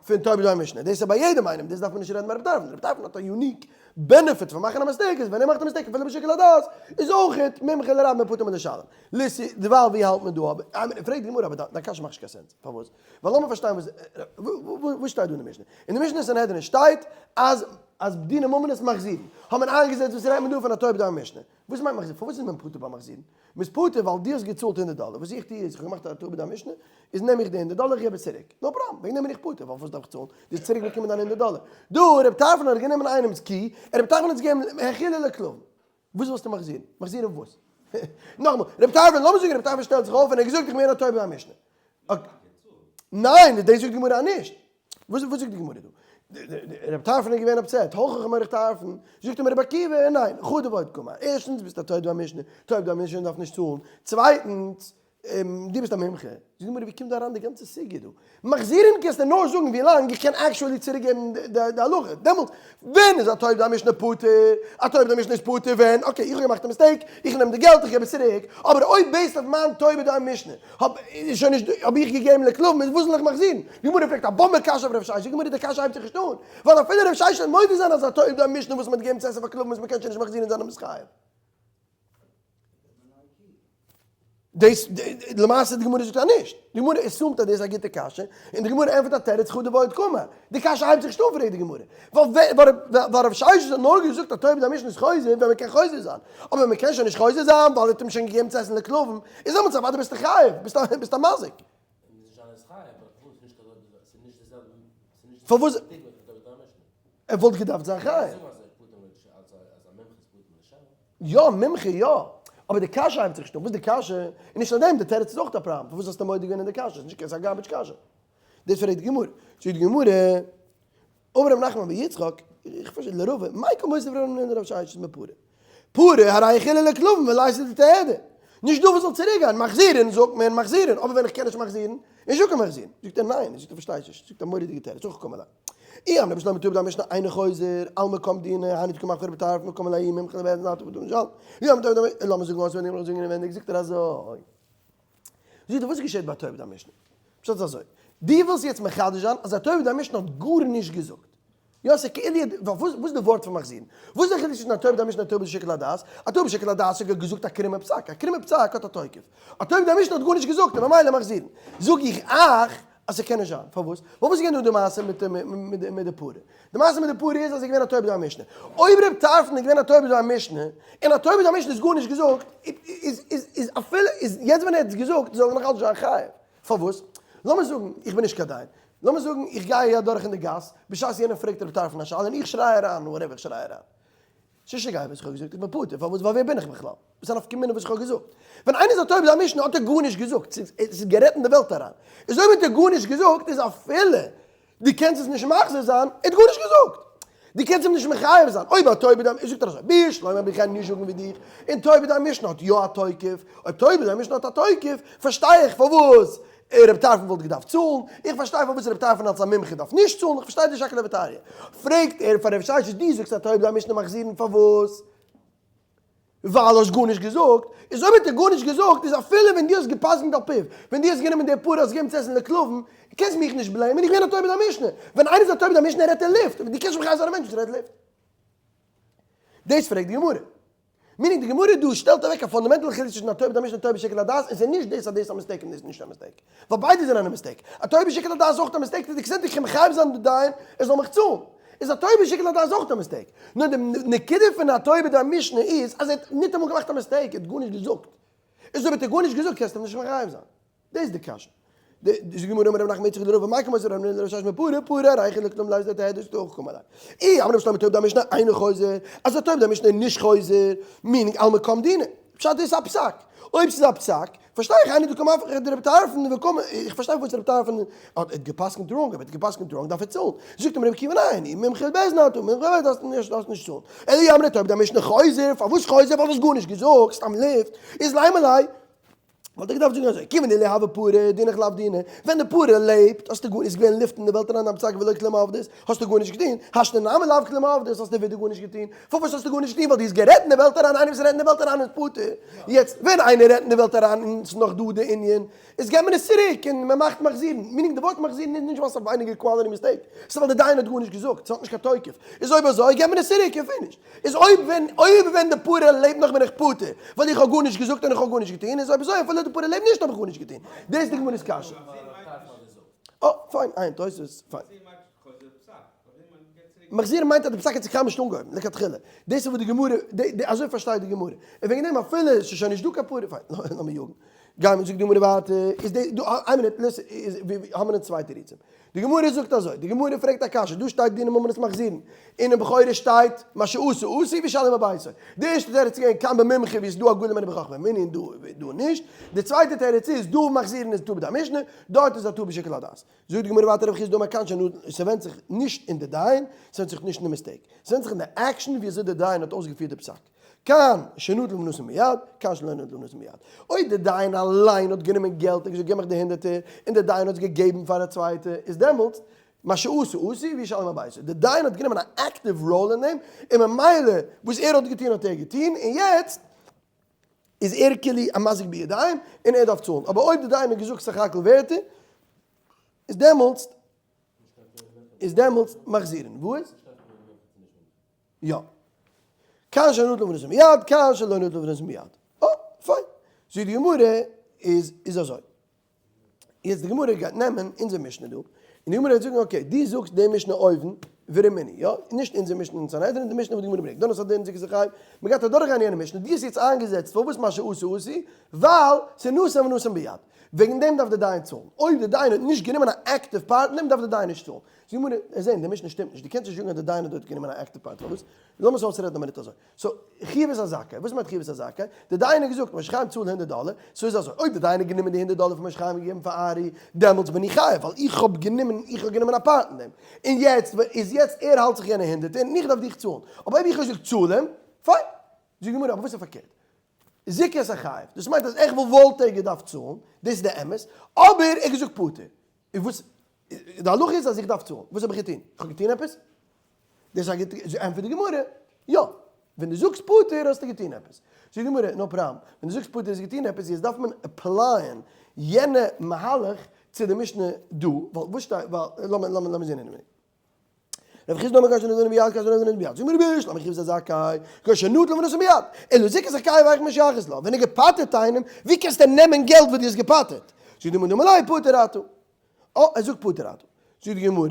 פון טועה בדבר משנה, דאס איז ביי יעדעם איינעם, דאס דארף מען נישט רעדן ביי רב טרפון, רב טרפון האט א unique. benefit פון מאכן א mistake איז ווען ער מאכט א mistake אפילו בשיקול הדעת איז אויכעט מומחה לרבים פטור מלשלם. ליסי, דערווייל ווי האלט מען דא אבער? פרעגט די גמרא אבער דיין קשיא מאכט נישט קיין sense. פארוואס? ווייל לאמיר פארשטיין וואס וואס שטייט דא אין די משנה. אין די משנה אין סנהדרין שטייט אז אז דיני ממונות מחזירין. האט מען איינגעזעצט וואס רעדט מען דא פון א טועה בדעת משנה. וואס מיינט מחזיר? פארוואס איז מען פטור ביי מחזירין? מ'איז פטור ווייל דו האסט געצאלט הונדערט דאלער, וואס איך טו איז איך האב געמאכט א טעות בדעת משנה, איז נעם איך די הונדערט דאלער איך געב עס צוריק, no problem, וועגן דעם בין איך פטור, ווייל וואס דארף איך צאלן, דו האסט צוריק באקומען דיין הונדערט דאלער. דא רב טרפון האט גענומען איינעמ'ס קי, און רב טרפון האט עס געגעבן האכילה לכלבים. וואס ווילסטו מחזירן? מחזירן וואס? נאכאמאל, רב טרפון, לאמיר זאגן רב טרפון שטעלט זיך אויף און ער האט געזאגט איך בין א טועה בדעת משנה. ניין, דאס זאגט די גמרא אז נישט. וואס זאגט די גמרא דא? רבי טרפון איז געווען upset, הוכח אמר ר' טרפון, זאגט אים רבי עקיבא, ניין, חדא ועוד קאמר, ערשטנס ביסטו א טועה בדעת משנה, טועה בדעת משנה דארף נישט צאלן, צווייטנס, דו ביסט א מומחה, זאגט די גמרא ווי קומט דא אריין די גאנצע סוגיא דא? מחזירין קענסטו נאר זאגן ווי לאנג איך קען actually צוריק געבן די הלכה, דעמאלטס ווען איז א טועה בדעת משנה פטור? א טועה בדעת משנה איז פטור ווען, okay איך האב געמאכט א mistake, איך נעם די געלט איך געב עס צוריק, אבער אויב based אויף מיין טועה בדעת משנה האב איז שוין נישט דא, האב איך געגעבן לכלבים, איז וואס זאל איך מחזירן? די גמרא פרעגט א באמבע קשיא אויף רב ששת, די גמרא די קשיא הייבט זיך נישט אן, ווייל אפילו רב ששת וועט מודה זיין אז א טועה בדעת משנה וואס מען האט געגעבן צו עסן פאר כלבים איז מען קען שוין נישט מחזירן זיינעם איז חייב. דאס למעשה די גמרא זאגט אז נישט, די גמרא assume ט אז דאס איז א גוטע קשיא, און די גמרא ענטפערט א תירוץ חדא ועוד קאמר, די קשיא הייבט זיך נישט אן פרעגט די גמרא, ווייל רב ששת האט נאר געזאגט א טועה בדעת משנה איז חוזר ווען מען קען חוזר זיין, אבער מען קען שוין נישט חוזר זיין ווייל ער האט אים שוין געגעבן צו עסן לכלבים, איז דעמאלטס אוודאי ביסטו חייב, ביסט א מזיק. פארוואס? ער וואלט געדארפט זיין חייב. יא, מומחה יא. אבער די קשיא הייבט זיך נישט אן. וואס די קשיא? און נישט נאר דעם, די תירוץ איז אויך א פראבלעם. פארוואס האסטו מודה געווען אין די קשיא? ס'איז נישט קיין ס'איז א garbage קשיא. דאס פרעגט די גמרא. זאגט די גמרא, אמר רב נחמן בר יצחק, איך פארשטיי, לרבא, מאי קא מותיב רב המנונא לרב ששת מפרה? פרה הרי האכילה לכלבים וליתא דתהדר. נישט דא וואס זאל צוריק גיין, מחזירין זאגט מען מחזירין, אבער ווען איך קען נישט מחזירין, נישט דא קיין מחזירין. זאגט ער ניין, זאגט ער פארשטייסט נישט, זאגט א מורא'דיגע תירוץ, הכי קאמר ליה. אי אמרי בשלמא טועה בדעת משנה אינו חוזר, אלמא קם דינא, היינו דקא מחוור בטרף מקום אל האימים כלבי עז נאטו ודו נשאל. אי אמרי טועה בדעת משנה, לאמיר זאגן אויסווענדיג, לאמיר זאגן אינווענדיג, זאגט ער אזוי. זאגט ער וואס געשעט ביי טועה בדעת משנה? פשט איז אזוי, דו ווילסט יעצט מחדש זיין אז א טועה בדעת משנה האט גארנישט געזאגט. יא ס'איז כאילו וואס איז די ווארט פון מחזירן? וואס איז די חילוק צווישן א טועה בדעת משנה און א טועה בשיקול הדעת? א טועה בשיקול הדעת האט געזאגט א קרומע פסק, א קרומע פסק האט א תוקף. א טועה בדעת משנה האט גארנישט געזאגט און ממילא מחזירן. זאג איך אייך אז ס'קען נישט זיין. פארוואס? ווייל וואס איז געווען דא די מעשה מיט די פרה? די מעשה מיט די פרה איז אז ס'איז געווען א טועה בדעת משנה. אויב ר' טרפון איז געווען א טועה בדעת משנה, און א טועה בדעת משנה איז גארנישט געזאגט, איז איז איז אפילו איז יעצט ווען ער האט עס געזאגט זאל ער נאך אלץ זיין חייב. פארוואס? לאמיר זאגן איך בין נישט קיין דיין, לאמיר זאגן איך גיי אדורך אין די גאס בשעת יענער פרעגט ר' טרפון א שאלה און איך שריי אריין whatever איך שריי אריין. ס'איז נישט נוגע וואס איך האב געזאגט, איך בין פטור, פארוואס? ווייל ווער בין איך בכלל? וואס איז א נפקא מינה וואס איך האב געזאגט? ווען איינער איז א טועה בדעת משנה האט ער גארנישט געזאגט, ס'איז גערעדט אין די וועלט אריין. איז אויב האט ער גארנישט געזאגט איז אפילו דו קענסט עס נישט מחזיר זיין, ער האט גארנישט געזאגט. דו קענסט אים נישט מחייב זיין. אויב א טועה בדעת משנה, זאגט ער אזוי, בשלמא איך קען נישט זאגן ווי דיך, און טועה בדעת משנה האט יא א תוקף, אויב טועה בדעת משנה האט א תוקף, פארשטיי איך פארוואס רב טרפון וואלט געדארפט צאלן, איך פארשטיי פארוואס רב טרפון אלס א מומחה דארף נישט צאלן, איך פארשטיי די שקלא וטריא. פרעגט ער פאר רב ששת, דו זאגסט אז טועה בדעת משנה מחזירין פארוואס? ווייל האסט גארנישט געזאגט, איז אויב האט ער גארנישט געזאגט איז אפילו ווען דו האסט גע'פסק'נט על פיו, ווען דו האסט גענומען די פרה האסט געגעבן צו עסן לכלבים, קענסט מיך נישט blame ען, איך בין א טועה בדעת משנה, ווען איינער איז א טועה בדעת משנה רעדט ער לופט, דו קענסט נישט מחייב זיין א מענטש וואס רעדט לופט. דאס פרעגט די גמרא. meaning די גמרא דא שטעלט אוועק א fundamental חילוק צווישן א טועה בדעת משנה און טועה בשיקול הדעת, און ס'איז נישט דאס אז דאס איז א mistake און דאס איז נישט א mistake. ווייל ביידע זענען א mistake. א טועה בשיקול הדעת איז אויך א mistake, צו די extent איך קען מחייב זיין די דיין ער זאל מיך צאלן. איז א טועה בשיקול הדעת אויך א mistake. נאר די נקודה פון א טועה בדעת משנה איז אז ער האט ניטאמאל געמאכט א mistake, ער האט גארנישט געזאגט. איז אויב האט ער גארנישט געזאגט קענסטו אים נישט מחייב זיין. דאס איז די קשיא. די זאגט די גמרא אמר רב נחמן יצחק לרבא מאי קא מותיב רב המנונא לרב ששת מפרה פרה הרי האכילה לכלבים לית דתהדר זאגט הכי קאמר ליה. אי אמרי בשלמא טועה בדעת משנה אינו חוזר, אז א טועה בדעת משנה איז נישט חוזר, meaning אלמא קם דינא. פשט איז א פסק. אויב ס'איז א פסק, פארשטיי איך היינו דקא מהפך דרבי טרפון וקאמר, איך פארשטיי פארוואס רבי טרפון האט גע'פסק'נט wrong, אויב ער האט גע'פסק'נט wrong דארף ער צאלן. זאגט אים רבי עקיבא ניין, אי מומחה לבית דין אתה, מומחה לבית דין דארפסט נישט צאלן. אלא אי אמרת טועה בדעת משנה חוזר, פארוואס חוזר? ווייל דו האסט גארנישט געזאגט, סתם לופט, איז לימא ליה. וואלט איך געדארפט זאגן אזוי, כיוון דלא הוה פרה דינך לאו דינא, ווען די פרה לעבט האסטו גארנישט, איז געווען לופט אין די וועלט אריין דיין פסק ולא כלום עבדית, האסטו גארנישט געטון, השתא נמי לאו כלום עבדית האסטו ווידער גארנישט געטון, פארוואס האסטו גארנישט געטון? ווייל דו האסט גערעדט אין די וועלט אריין, איינער וואס רעדט אין די וועלט אריין איז פטור, יעצט ווען איינער רעדט אין די וועלט אריין און ס'איז נאך דא די ענין, איז געבט מען עס צוריק און מען מאכט מחזירין, meaning די ווארט מחזירין איז נישט ווייל ס'איז א ווייניגער quality mistake, ס'איז ווייל די דיין האט גארנישט געזאגט, ס'האט נישט קיין תוקף, איז אויב אזוי געבט מען עס צוריק און finish. איז אויב ווען אויב ווען די פרה לעבט נאך בין איך פטור, ווייל איך האב גארנישט געזאגט און איך האב גארנישט געטון, איז אויב אזוי אפילו די פרה לעבט נישט האב איך גארנישט געטון. דאס איז די גמרא'ס קשיא. אה, פיין, איין תוספות, פיין. מחזיר מיינט אז די פסק האט זיך קיינמאל נישט אנגעהויבן לכתחילה. דאס איז וואס די גמרא, אזוי פארשטייט די גמרא. און וועגן דעם אפילו עס איז שוין נישט דא קיין פרה, פיין, לאמיר יאגן. גיימיר, זאגט די גמרא ווייטער, איז די, דא, איין מינוט, לעס, איז, האמיר אונז צוויי תירוצים. די גמרא זאגט אזוי, די גמרא פרעגט א קשיא, דא שטייט דיני ממונות מחזירין, און אין בכורות שטייט מה שעשה עשי וישלם מביתו. די ערשטע תירוץ איז געווען כאן במומחה ווי עס איז דא א גדול ממנו בחכמה מנין און דא דא נישט. די צווייטע תירוץ איז דא מחזירין איז טעה בדעת משנה, דארט איז א טעה בשיקול הדעת. זאגט די גמרא ווייטער רב חסדא אמר כאן שנתן, ס'ווענדט זיך נישט אין די דיין, ס'ווענדט זיך נישט אין די mistake, ס'ווענדט זיך אין די עקשן ווי אזוי די דיין האט אויסגעפירט די פסק. כאן שנטל ונתן מיד, כאן שלא נטל ונתן מיד. אויב די דיין אליין האט גענומען געלט און געזאגט געב מיך די הונדערטער, און די דיין האט עס געגעבן פאר א צווייטע, איז דעמאלטס מה שעשה עשי וישלם מביתו. די דיין האט גענומען א active role אין דעם, און ממילא וואס ער האט געטון האט ער געטון, און יעצט איז ער כאילו א מזיק בידיים און ער דארף צאלן. אבער אויב די דיין האט געזאגט סך הכל ווערטער, איז דעמאלטס איז דעמאלטס מחזירין. וואס? יא. כאן שנטל ונתן מיד, כאן שלא נטל ונתן מיד. אה, פיין. זאגט די גמרא, איז איז אזוי. יעצט די גמרא גייט נעמען אונזער משנה דא, און די גמרא גייט זאגן okay, דו זאגסט די משנה אויבן, ורמינהי, יא? נישט אונזער משנה אין סנהדרין, די משנה וואס די גמרא ברענגט. דן את הדין זכות החייב, מען גייט אדורכגיין יענע משנה, דו האסט יעצט איינגעזעצט פארוואס מה שעשה עשי, ווייל ס'איז נתן ונתן ביד. וועגן דעם דארף די דיין צאלן. אויב די דיין האט נישט גענומען א active part אין דעם דארף די דיין נישט צאלן. זאגט די גמרא, זעהן, די משנה שטימט נישט, דו קענסט נישט זאגן אז די דיין האט דארט גענומען א active part, פארוואס? לאמיר עס אויסרעדן א מינוט אזוי. so, חיוב את הזכאי, וואס מיינט חיוב את הזכאי? די דיין האט געזאגט, משה חיים צאל הונדערט דאלער, so איז אזוי, אויב די דיין האט גענומען די הונדערט דאלער פון משה חיים און געגעבן פאר ארי, דעמאלטס בין איך חייב, ווייל איך האב גענומען, איך האב גענומען א part אין דעם. און יעצט, איז יעצט ער האלט זיך יענע הונדערטער און איך דארף דיך צאלן. אבער אויב איך האב געזאגט צאל אים, פיין. זאגט די גמרא, אבער וואס איז פארקערט? זיכה את החייב, דאס מיינט אז איך וואלט ער געדארפט צאלן, דאס איז די אמת, אבער ער האט געזאגט פטור. און וואס, די הלכה איז אז איך דארף צאלן, וואס האב איך געטון? איך האב געטון עפעס? דאס איז א גוטע, ענטפערט די גמרא, יא, ווען דו זאגסט פטור האסטו געטון עפעס. זאגט די גמרא, no problem, ווען דו זאגסט פטור האסטו געטון עפעס, יעצט דארף מען apply ען יענע מהלך צו די משנה דא, ווייל וואס שטייט, ווייל, לאמיר, לאמיר, לאמיר זען אינעווייניג. רב חסדא אמר כאן שנתן מיד כאן שלא נתן מיד, זאגט מיר בשלמא חיוב את הזכאי, כשנטל ונתן מיד, אלא זיכת החייב היכי משכחת לה, ווען ער געפטר'ט איינעם, ווי קענסטו נעמען געלט וואס דו האסט געפטר'ט? זאגט די גמרא דאמר ליה פטור אתה. אה, ער זאגט פטור אתה. זאגט די גמרא,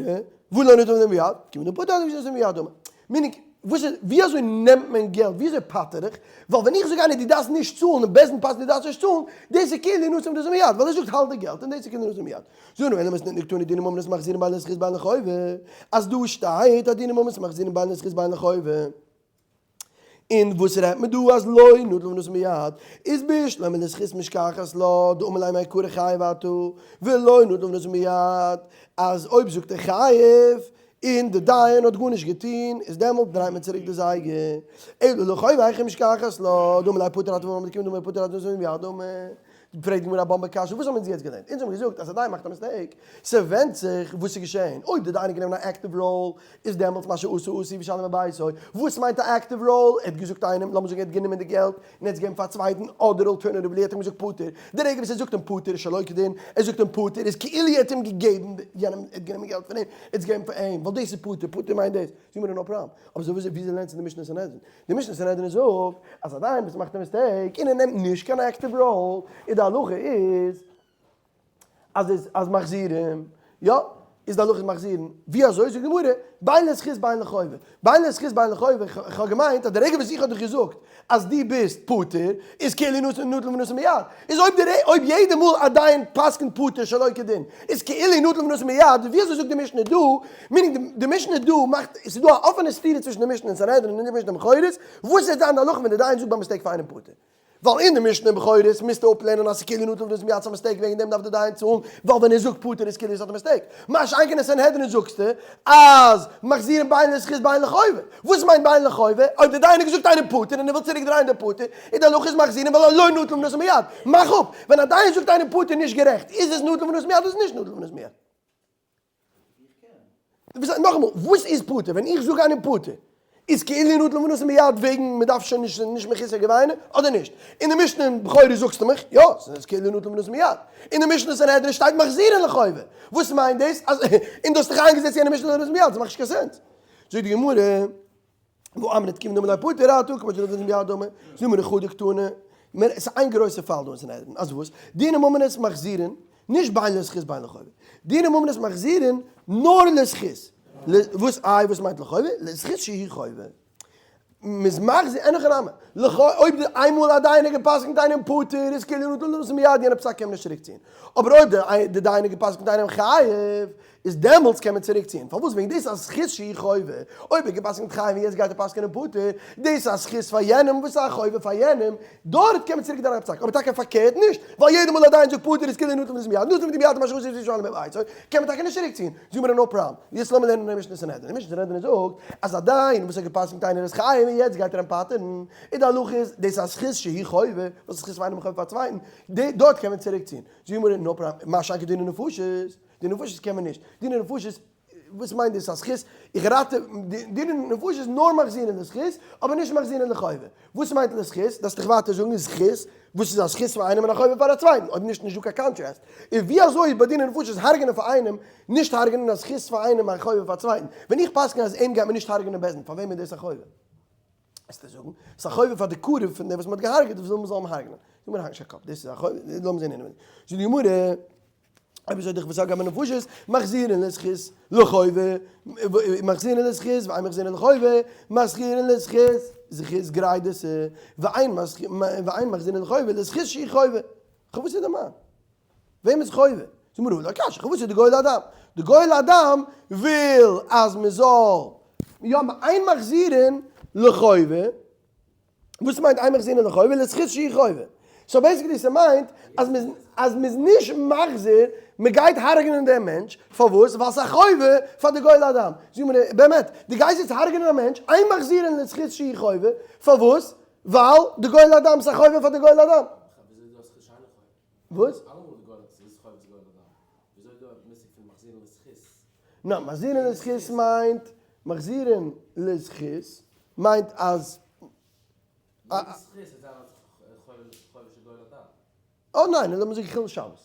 והא לא נטל ונתן מיד, כיוון דפטר אתה ונתן מיד דמי. meaning, וואס איז, ווי אזוי נעמט מען געלט, ווי אזוי פטר איך? ווייל ווען איך זאג איינער דו דארפסט נישט צאלן און בית דין פסק'נט דו דארפסט נישט צאלן, דאס איז כאילו נתן ונתן מיד, ווייל ער זאגט האלט די געלט און דאס איז כאילו נתן מיד. זאגן מיר אלא מתניתין דקתני דיני ממונות מחזירין בין לזכות בין לחובה, אז דא שטייט אז דיני ממונות מחזירין בין לזכות בין לחובה, און וואס רעדט מען דא אז לא נטל ונתן מיד, איז בשלמא לזכות משכחת לה דאמר ליה מעיקרא חייב אתה, ולא נטל ונתן מיד, אז אויב זאגט ער חייב, און די דיין האט גארנישט געטון, איז דעמאלט דרייט מען צוריק די זייגער, אלא לחובה היכי משכחת לה דאמר ליה פטור אתה ואמר דקום דאמר פטור אתה ונתן מיד דמי. פרעגט די גמרא א באמבע קשיא, וואס האבן אונז יעצט געלערנט? אונז האבן געזאגט אז א דיין מאכט א mistake, ס'ווענדט זיך וואס איז געשען, אויב די דיין האט גענומען א active role, איז דעמאלטס מה שעשה עשי וישלם מביתו, וואס מיינט א active role? ער האט געזאגט איינעם, לאמיר זאגן ער האט גענומען די געלט און ער האט עס געגעבן פאר א צווייטן, אדער alternatively ער האט אים געזאגט פטור, די רגע וואס ער זאגט אים פטור איז שלא כדין, ער זאגט אים פטור איז כאילו ער האט אים געגעבן יענעם, ער האט גענומען געלט פון אים, ער האט עס געגעבן פאר אים, ווייל דאס איז פטור, פטור מיינט דאס, זאג מיר no problem, אבער אזוי וויאזוי לערנסטו די משנה סנהדרין? די משנה סנהדרין זאגט אז א דיין וואס מאכט א mistake און ער נעמט נישט קיין active role איז די הלכה איז אז איז אז מחזירים יא איז די הלכה איז מחזירים ווי אזוי זאגט די גמרא בין לזכות בין לחובה בין לזכות בין לחובה איך האב געמיינט אז די רגע וואס איך האב דיך געזאגט אז דו ביסט פטור איז כאילו נתן נטל ונתן מיד איז אויב די אויב יעדע מאל א דיין פסק'נט פטור שלא כדין איז כאילו נטל ונתן מיד ווי אזוי זאגט די משנה דא meaning די משנה דא מאכט, עס איז דא א אפענע סתירה צווישן די משנה אין סנהדרין און די משנה אין בכורות, וואס וועט זיין די הלכה ווען די דיין זאגט ביי mistake פאר איינעם פטור? ווייל אין די משנה אין בכורות מוזטו אפלערנען אז ס'כאילו נטל ונתן מיד ס'א mistake וועגן דעם דארף די דיין צאלן ווייל ווען ער זאגט פטור איז כאילו ס'האט א mistake. מה שאין כן אין סנהדרין זאגסטו אז מחזירין בין לזכות בין לחובה. וואס מיינט בין לחובה? אויב די דיין האט געזאגט איינעם פטור און ער וויל צוריק דרייען די פטור איז די הלכה איז מחזירין ווייל לא נטל ונתן מיד. מאך אפ! ווען א דיין זאגט איינעם פטור נישט גערעכט איז עס נטל ונתן מיד אדער איז נישט נטל ונתן מיד? נאכאמאל, וואס איז פטור? ווען איך זאג איינעם פטור, איז כאילו נטל ונתן מיד וועגן מען דארף שוין נישט נישט מחוסר געוויינען, אדער נישט? אין די משנה אין בכורות זאגסטו מיך, יא, ס'איז כאילו נטל ונתן מיד. אין די משנה סנהדרין שטייט מחזירין לחובה. וואס מיינט דאס? אז און דו האסט דיך איינגעזעצט יענע משנה נטל ונתן מיד, ס'מאכט נישט קיין sense. זאגט די גמרא, והאמרת כיון דאמר ליה פטור אתה כמו שנטל ונתן מיד דמי, זאג מיר חדא קתני, ס'איז איין גרויסע פאל דא אין סנהדרין, אז וואס? דיני ממונות מחזירין, נישט בין לזכות בין לחובה. דיני ממונות מחזירין נאר לזכות. וואס איי וואס מיינט לחובה? לזכות שהיא חובה. מ'איז מחזיר, אין הכי נמי. אויב די איינמאל א דיין האט גע'פסק'נט איינעם פטור איז כאילו נטל ונתן מיד יענע פסק קען מען נישט צוריק ציען. אבער אויב די דיין האט גע'פסק'נט איינעם חייב איז דעמאלטס קען מען צוריק ציען. פארוואס? וועגן דאס איז א זכות שהיא חובה. אויב ער האט גע'פסק'נט חייב און יעצט גייט ער פסק'נען פטור, דאס איז א זכות פאר יענעם וואס איז א חובה פאר יענעם, דארט קען מען צוריק דרייען א פסק, אבער טאקע פארקערט נישט, ווייל יעדע מאל א דיין זאגט פטור איז כאילו נטל ונתן מיד, נטל ונתן מיד משא כ זיי שוין בבית, קען מען טאקע נישט צוריק ציען. זאג מיר no problem. יעצט לאמיר לערנען אין משנה סנהדרין. אין משנה סנהדרין זאגט אז א דיין וואס האט גע'פסק'נט איינער איז חייב און יעצט גייט ער אים פטר'ן, איז די הלכה איז דאס איז א זכות שהיא חובה, וואס איז זכות פאר איינעם און חובה פאר א צווייטן, דארט קען מען צוריק ציען. זאג מיר no problem. מה שאין כן דיני נפשות, דיני נפשות קען מען נישט. דיני נפשות, וואס מיינט דאס א זכות? איך ראטע, דיני נפשות איז נאר מחזירין לזכות, אבער נישט מחזירין לחובה. וואס מיינט לזכות? דארפסט דיך ווייטער זאגן זכות, וואס איז א זכות פאר איינעם און א חובה פאר א צווייטן, אויב נישט נישט דא קיין contrast. און ווי אזוי איז ביי דיני נפשות הרג'נען פאר איינעם, נישט הרג'נען א זכות פאר איינעם א חובה פאר א צווייטן? ווען איך פסק'ן אז אים גייט מען נישט הרג'נען בית דין, פאר וועם איז דאס א חובה? וועסטו זאגן, ס'איז א חובה פאר די קרוב פון דעם וואס מ'האט געהארגעט וואס וויל מ'זאל אים הרג'נען. זאג מיר האק נישט קיין קאפ, דאס איז א חובה, לאמיר זען אינעווייניג. זאגט די גמרא, אויב אזוי דאך וואס הגע בנפשות, מחזירין לזכות לחובה, מחזירין לזכות ואין מחזירין לחובה, מחזירין לזכות, זכות גרידא, ואין מחזירין לחובה לזכות שהיא חובה. וואס איז די מיין? וועם איז חובה? זאג מיר לא קשיא, וואס איז די גואל הדם? די גואל הדם וויל אז מען זאל יא אין מחזירין לחובה, וואס מיינט אין מחזירין לחובה? לזכות שהיא חובה. so basically ס'מיינט אז מ'איז אז מ'איז נישט מחזיר, מ'גייט הרג'נען דעם מענטש, פארוואס? ווייל ס'איז א חובה פאר די גואל הדם. זאג מיר באמת, דו גייסט יעצט הרג'נען א מענטש, אין מחזירין לזכות שהיא חובה, פארוואס? ווייל די גואל הדם ס'איז א חובה פאר די גואל הדם. וואס? ניין, מחזירין לזכות מיינט, מחזירין לזכות מיינט אז. אה ניין, לאמיר זאגן חילול שבת.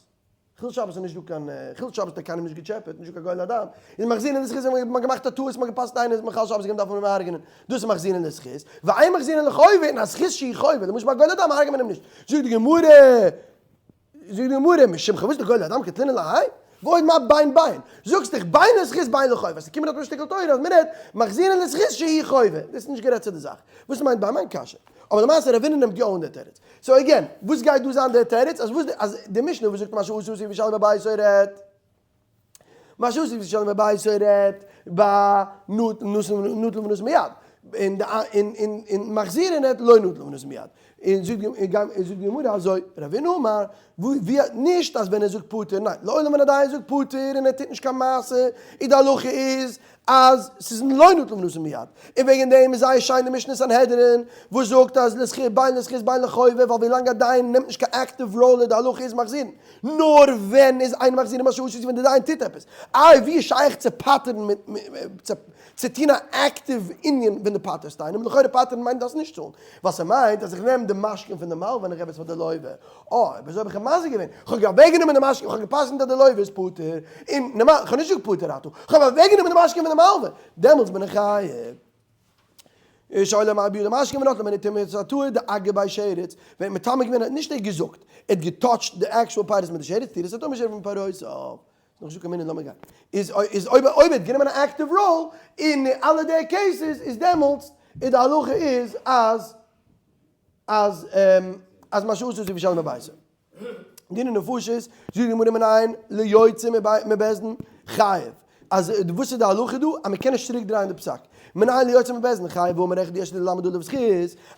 חילול שבת איז נישט דא קיין, חילול שבת האט קיינעם נישט געטשעפעט, נישט דא קיין גואל הדם. איז מחזירין לזכות ווען מ'האט געמאכט א טעות, מ'האט געפאסט איינער איז מחלל שבת געווען דארף מען אים הרג'נען. דאס איז מחזירין לזכות. ואין מחזירין לחובה, און א זכות שהיא חובה, למשל ביי גואל הדם הרג'ט מען אים נישט. זאגט די גמרא, זאגט די גמרא, משום חבות דגואל הדם קטלינן להאי, ועוד מה בין בין, זאגסט דאך בין לזכות בין לחובה, אז ס'קומט דארט א שטיקל תורה אז מ'רעדט מחזירין לזכות שהיא חובה, דאס איז נישט גערעדט צו די זאך, וואס מיינט ביי מיין קשיא? אבער למעשה רבינא נעמט יא אן דער תירוץ, so again, וואס גייט דא זיין דער תירוץ? אז וואס אז די משנה וואס זאגט מה שעשה עשוי ושלם בביתו רעדט מה שעשה ושלם בביתו רעדט ביי נטל ונתן מיד, און און מחזירין רעדט לא נטל ונתן מיד. און זאגט די גמרא אזוי, רבינא אמר, ווי נישט אז ווען ער זאגט פטור, ניין, לעולם ווען א דיין זאגט פטור און ער טוט נישט קיין מעשה, איז די הלכה איז אז ס'איז לא נטל ונתן מיד, און וועגן דעם איז זייער שיין די משנה סנהדרין וואס זאגט אז לזכות בין לזכות בין לחובה, ווייל ווילאנג א דיין נעמט נישט קיין active ראלע די הלכה איז מחזירין, נאר ווען איז אין מחזירין מה שעשו ווען די דיין טוט עפעס, איי ווי איז שייך צו פטר'ן מיט צו טון א active ענין ווען דו פטר'סט איינעם, לכאורה פטר'ן מיינט דארפסט נישט צאלן, ווייל ס'מיינט אז איך נעם די משכון פון די מלווה און איך געב עס פאר די לווה, אה, אויב אזוי האב איך אים מזיק געווען, כ'האב אוועקגענומען די משכון, כ'האב גע'פסק'נט אז די לווה איז פטור, און נארמאל, כ'האב נישט געזאגט פטור אתה, כ'האב אוועקגענומען די משכון פון די מלווה, דעמאלטס בין איך חייב. שואל מה בידו משכון ונטלו ממנו טומאת הטהור דאגה ביה שרץ, ווען מטמא געווען האט נישט ער געזאגט, ער האט געטאטשט די actual פירות מיט די שרץ, טהרת הטמא שרץ פון פירותיו. נאך נישטא קיין מנין לאמיר גיין. איז איז אויב אויב ער האט גענומען א active ראל אין אלע די cases איז דעמאלטס איז די הלכה איז אז אז אז מה שעשה עשוי ושלם בביתו. דיני נפשות זאגט די גמרא מנין ליוצא מבית דין חייב. אז וואס איז די הלכה דא? אז מען קען נישט צוריק דרייען די פסק. מנין ליוצא מבית דין חייב ואמר אחד יש לי ללמד עליו זכות,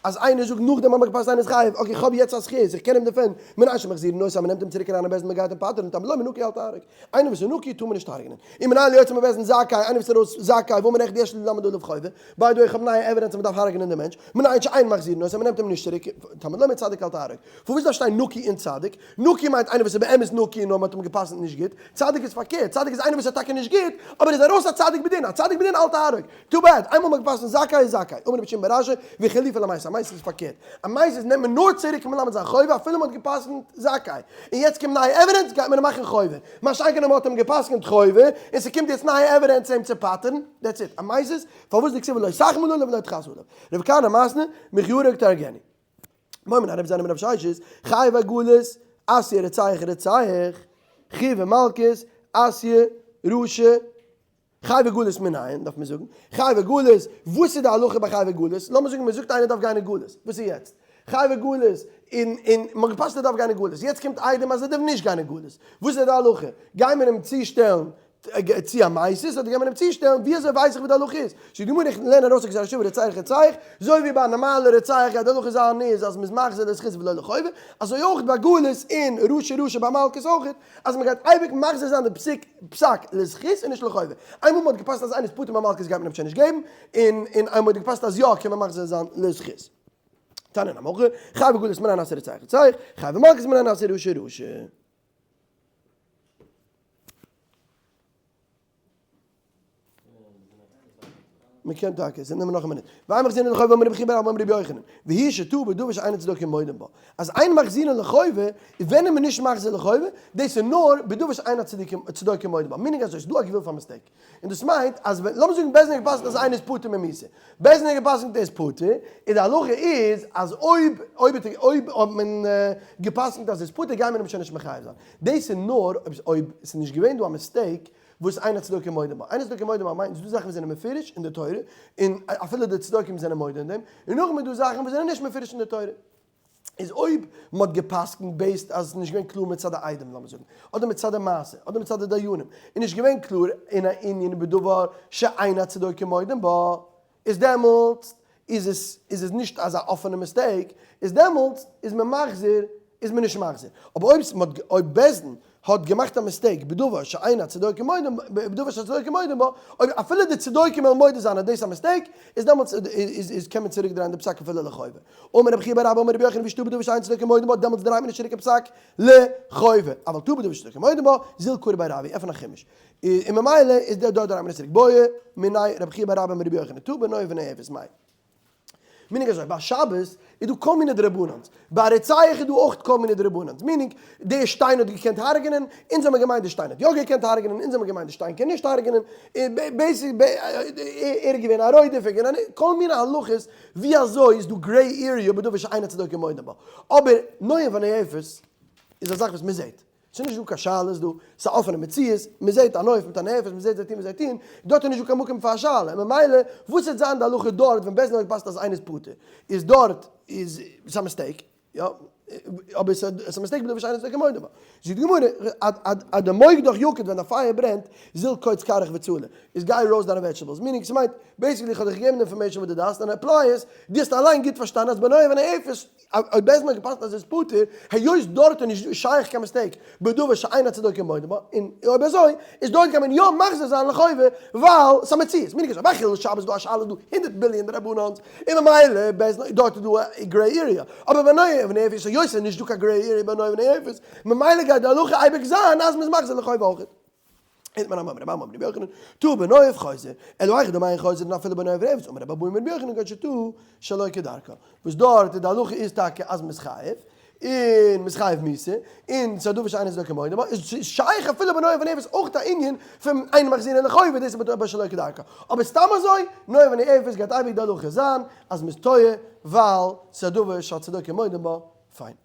אז איינער זאגט נאכדעם האט מען געפסק'נט איינער איז חייב, okay איך האב יעצט א זכות, איך קען אים defend ן, מנין שמחזירין אותו אז מ'נעמט אים צוריק אריין אין בית דין מ'גייט אים פטר'ן, תלמוד לומר נקי אל תהרוג, איינער וואס איז נקי טאר מען נישט הרג'נען, און מנין ליוצא מבית דין זכאי, איינער וואס איז ארויס זכאי ואמר אחד יש לי ללמד עליו חובה, by the way איך האב נייע evidence אז מ'דארף הרג'נען די מענטש, מנין שאין מחזירין אותו אז מ'נעמט אים נישט צוריק, תלמוד לומר צדיק אל תהרוג. פארוואס דארף שטיין נקי און צדיק? נקי מיינט איינער וואס איז באמת נקי נאר מ'האט אים גע'פסק'נט נישט גוט, צדיק איז פארקערט, צדיק איז איינער וואס איז טאקע נישט גוט, אבער איז ארויס א צדיק בדין, א צדיק בדין אל תהרוג, too bad, איינמאל מ'האט גע'פסק'נט זכאי איז זכאי, אמר רבי שמעון בר אשי, וחילופא למתא, א מתא איז פארקערט, א מתא איז נעמט מען נאר צוריק מלמד זיין חובה אפילו מ'האט גע'פסק'נט זכאי, און יעצט קומט נייע evidence גייט מען אים מאכן חובה, מה שאין כן אז מ'האט אים גע'פסק'נט חובה, און ס'קומט יעצט נייע evidence אים צו פטר'ן, that's it, א מתא איז, פארוואס דכתיב לא תחמול עליו ולא תכסה עליו, רב כהנא מתני, מכיורי תהרגנו. מוימין הרב זיינעם רב ששת, חייבי גלות, אתיא רוצח רוצח, חייבי מלקות, אתיא רשע, חייבי גלות מנין, דארף מען זאגן, חייבי גלות, וואס איז די הלכה ביי חייבי גלות? לאמיר זאגן מען זאגט איינער דארף גיין אין גלות, וואס איז יעצט? חייבי גלות, און און מען האט געפסק'נט ער דארף גיין אין גלות, יעצט קומט עדים אז ער דארף נישט גיין אין גלות, וואס איז די הלכה? גייען מיר אים צושטעלן צו א מסית אדער גייט מען אים צושטעלן, ווי אזוי ווייס איך וואס די הלכה איז? זאגט די גמרא איך לערן ארויס א גזירה שווה רוצח רוצח, אזוי ווי ביי א נארמאלע רוצח גייט די הלכה זיין איז אז מ'איז מחזיר לזכות ולא לחובה, אזוי אויך ביי גלות און רשע רשע ביי מלקות אויך, אז מ'גייט אייביג מחזיר זיין די פסוק פסק לזכות און נישט לחובה. איינמאל מ'האט געפסק'נט אז איינער איז פטור ממלקות גייט מען אים שוין נישט געבן, און און איינמאל מ'האט געפסק'נט אז יא קען מען מחזיר זיין לזכות. תניא נמי הכי, חייבי גלות מנין אתיא רוצח רוצח, חייבי מלקות מנין אתיא רשע רשע. מען קען טאקע, ס'נעמט נאך א מינוט. ואין מחזירין לחובה אמר רבי חייא בר אבא אמר רבי יוחנן, והוא שטעה בדבר שאין הצדוקים מודים בו. אז אין מחזירין לחובה, ווען איז מען נישט מחזיר לחובה? דאס איז נאר בדבר שאין הצדוקים מודים בו. meaning אזוי, ס'איז דא א גבול פאר mistake. און דאס מיינט אז ווען, לאמיר זאגן בית דין האט גע'פסק'נט אז איינער איז פטור ממיתה. בית דין האט גע'פסק'נט ער איז פטור, און די הלכה איז אז אויב, אויב אויב האט מען גע'פסק'נט אז ער איז פטור גייען מיר אים שוין נישט מחייב זיין. דאס איז נאר אויב ס'איז נישט געווען דא א mistake וואס אין הצדוקים מודים בה. אין הצדוקים מודים בה מיינט ס'איז דא זאכן וואס זענען מפורש אין די תורה, און אפילו די צדוקים זענען מודה אין דעם, און נאכדעם איז דא זאכן וואס זענען נישט מפורש אין די תורה. איז אויב מ'האט גע'פסק'נט based אז ס'איז נישט געווען קלאר מצד די עדים לאמיר זאגן, אדער מצד די מעשה, אדער מצד די דיינים, איז נישט געווען קלאר אין א ענין בדבר שאין הצדוקים מודים בה, איז דעמאלטס איז עס איז עס נישט אזא אפענע mistake, איז דעמאלטס איז מען מחזיר איז מען נישט מחזיר. אבער אויב מ'האט אויב בית דין האט געמאכט א mistake בדבר שאין הצדוקים מודים בדבר שהצדוקים מודים בו, אויב אפילו די צדוקים וועלן מודה זיין אז דאס איז א mistake, איז דעמאלטס איז איז קען מען צוריק דרייען די פסק אפילו לחובה. אמר רבי חייא בר אבא אמר רבי יוחנן והוא שטעה בדבר שאין צדוקים מודים בו, דעמאלטס דרייט מען נישט צוריק קיין פסק לחובה. אבל טעה בדבר שצדוקים מודים בו, זיל קרי בי רבי, עפן א חומש. און ממילא איז דער דארט דרייט מען נישט צוריק. בעא מיניה רבי חייא בר אבא אמר רבי יוחנן טעה בנואף ונואפת מאי. meaning אזוי, ביי שבת איז דא כל מיני דרבנן'ס, ביי רוצח איז דא אויך כל מיני דרבנן'ס, meaning די שטיין האט געקענט הרג'נען, אונז האמיר געמיינט די שטיין האט יא געקענט הרג'נען, אונז האמיר געמיינט די שטיין קען נישט הרג'נען, basic ער איז געווען א רודף, ער איז געווען א, כל מיני הלכות ווי אזוי איז דא gray area בדבר שאין הצדוקים מודים בו, אבער נואף ונואפת איז א זאך וואס מען זעט. ס'איז נישט דא קיין שאלות דא, ס'איז א אפענע מציאות, מען זעט א נואף מיט א נואפת, מען זעט זיי טוהן וואס זיי טוהן, דארט איז נישט דא קיין מקום פאר א שאלה, און ממילא וואס וועט זיין די הלכה דארט ווען בית דין האט געפסק'נט אז איינער איז פטור, איז דארט איז ס'א mistake, יא, אבער ס'איז א mistake בדבר שאין הצדוקים מודים בו. זאגט די גמרא, אז דמוקדך יקיד ווען די פייער ברענט, זיל קוץ כרך וצלי, איז גיי roast דיינע vegetables, meaning ס'מיינט, basically איך האב דיך געגעבן די information וואס דו דארפסט און apply עס, דו האסט אליין גוט פארשטאנען אז בנואף ונואפת אויב בית דין האט געפסק'נט אז עס איז פטור, היות דארט איז נישט שייך קיין mistake, בדבר שאין הצדוקים מודים בו, און אויב אזוי איז דארט קען מען יא מחזיר זיין לחובה, ווייל ס'איז א מציאות, meaning אז ביי חילול שבת איז דא א שאלה איז דא הונדערט ביליאן דרבנן'ס, און ממילא בית דין דארט איז דא א gray area, אבער ביי נואף ונואפת היות ס'איז נישט דא קיין gray area ביי נואף ונואפת, ממילא גייט די הלכה אייביג זיין אז מ'איז מחזיר לחובה אויך. איז מען אמר רבי אמר רבי יוחנן, טעה בנואף חוזר, אלא היכא דאמר אין חוזר אפילו בנואף ונואפת, אמר רבי אבהו אמר רבי יוחנן כגון שטעה שלא כדרכה, וואס דארט איז די הלכה איז טאקע אז מ'איז חייב, און מ'איז חייב מיתה, און ס'איז א דבר שאין הצדוקים מודים בו, איז שייך אפילו בנואף ונואפת אויך א ענין פון אין מחזירין לחובה, דאס איז ביי שלא כדרכה, אבער סתם אזוי, נואף ונואפת גייט אייביג די הלכה זיין אז מ'איז טועה ווייל ס'איז א דבר שהצדוקים מודים בו, פיין.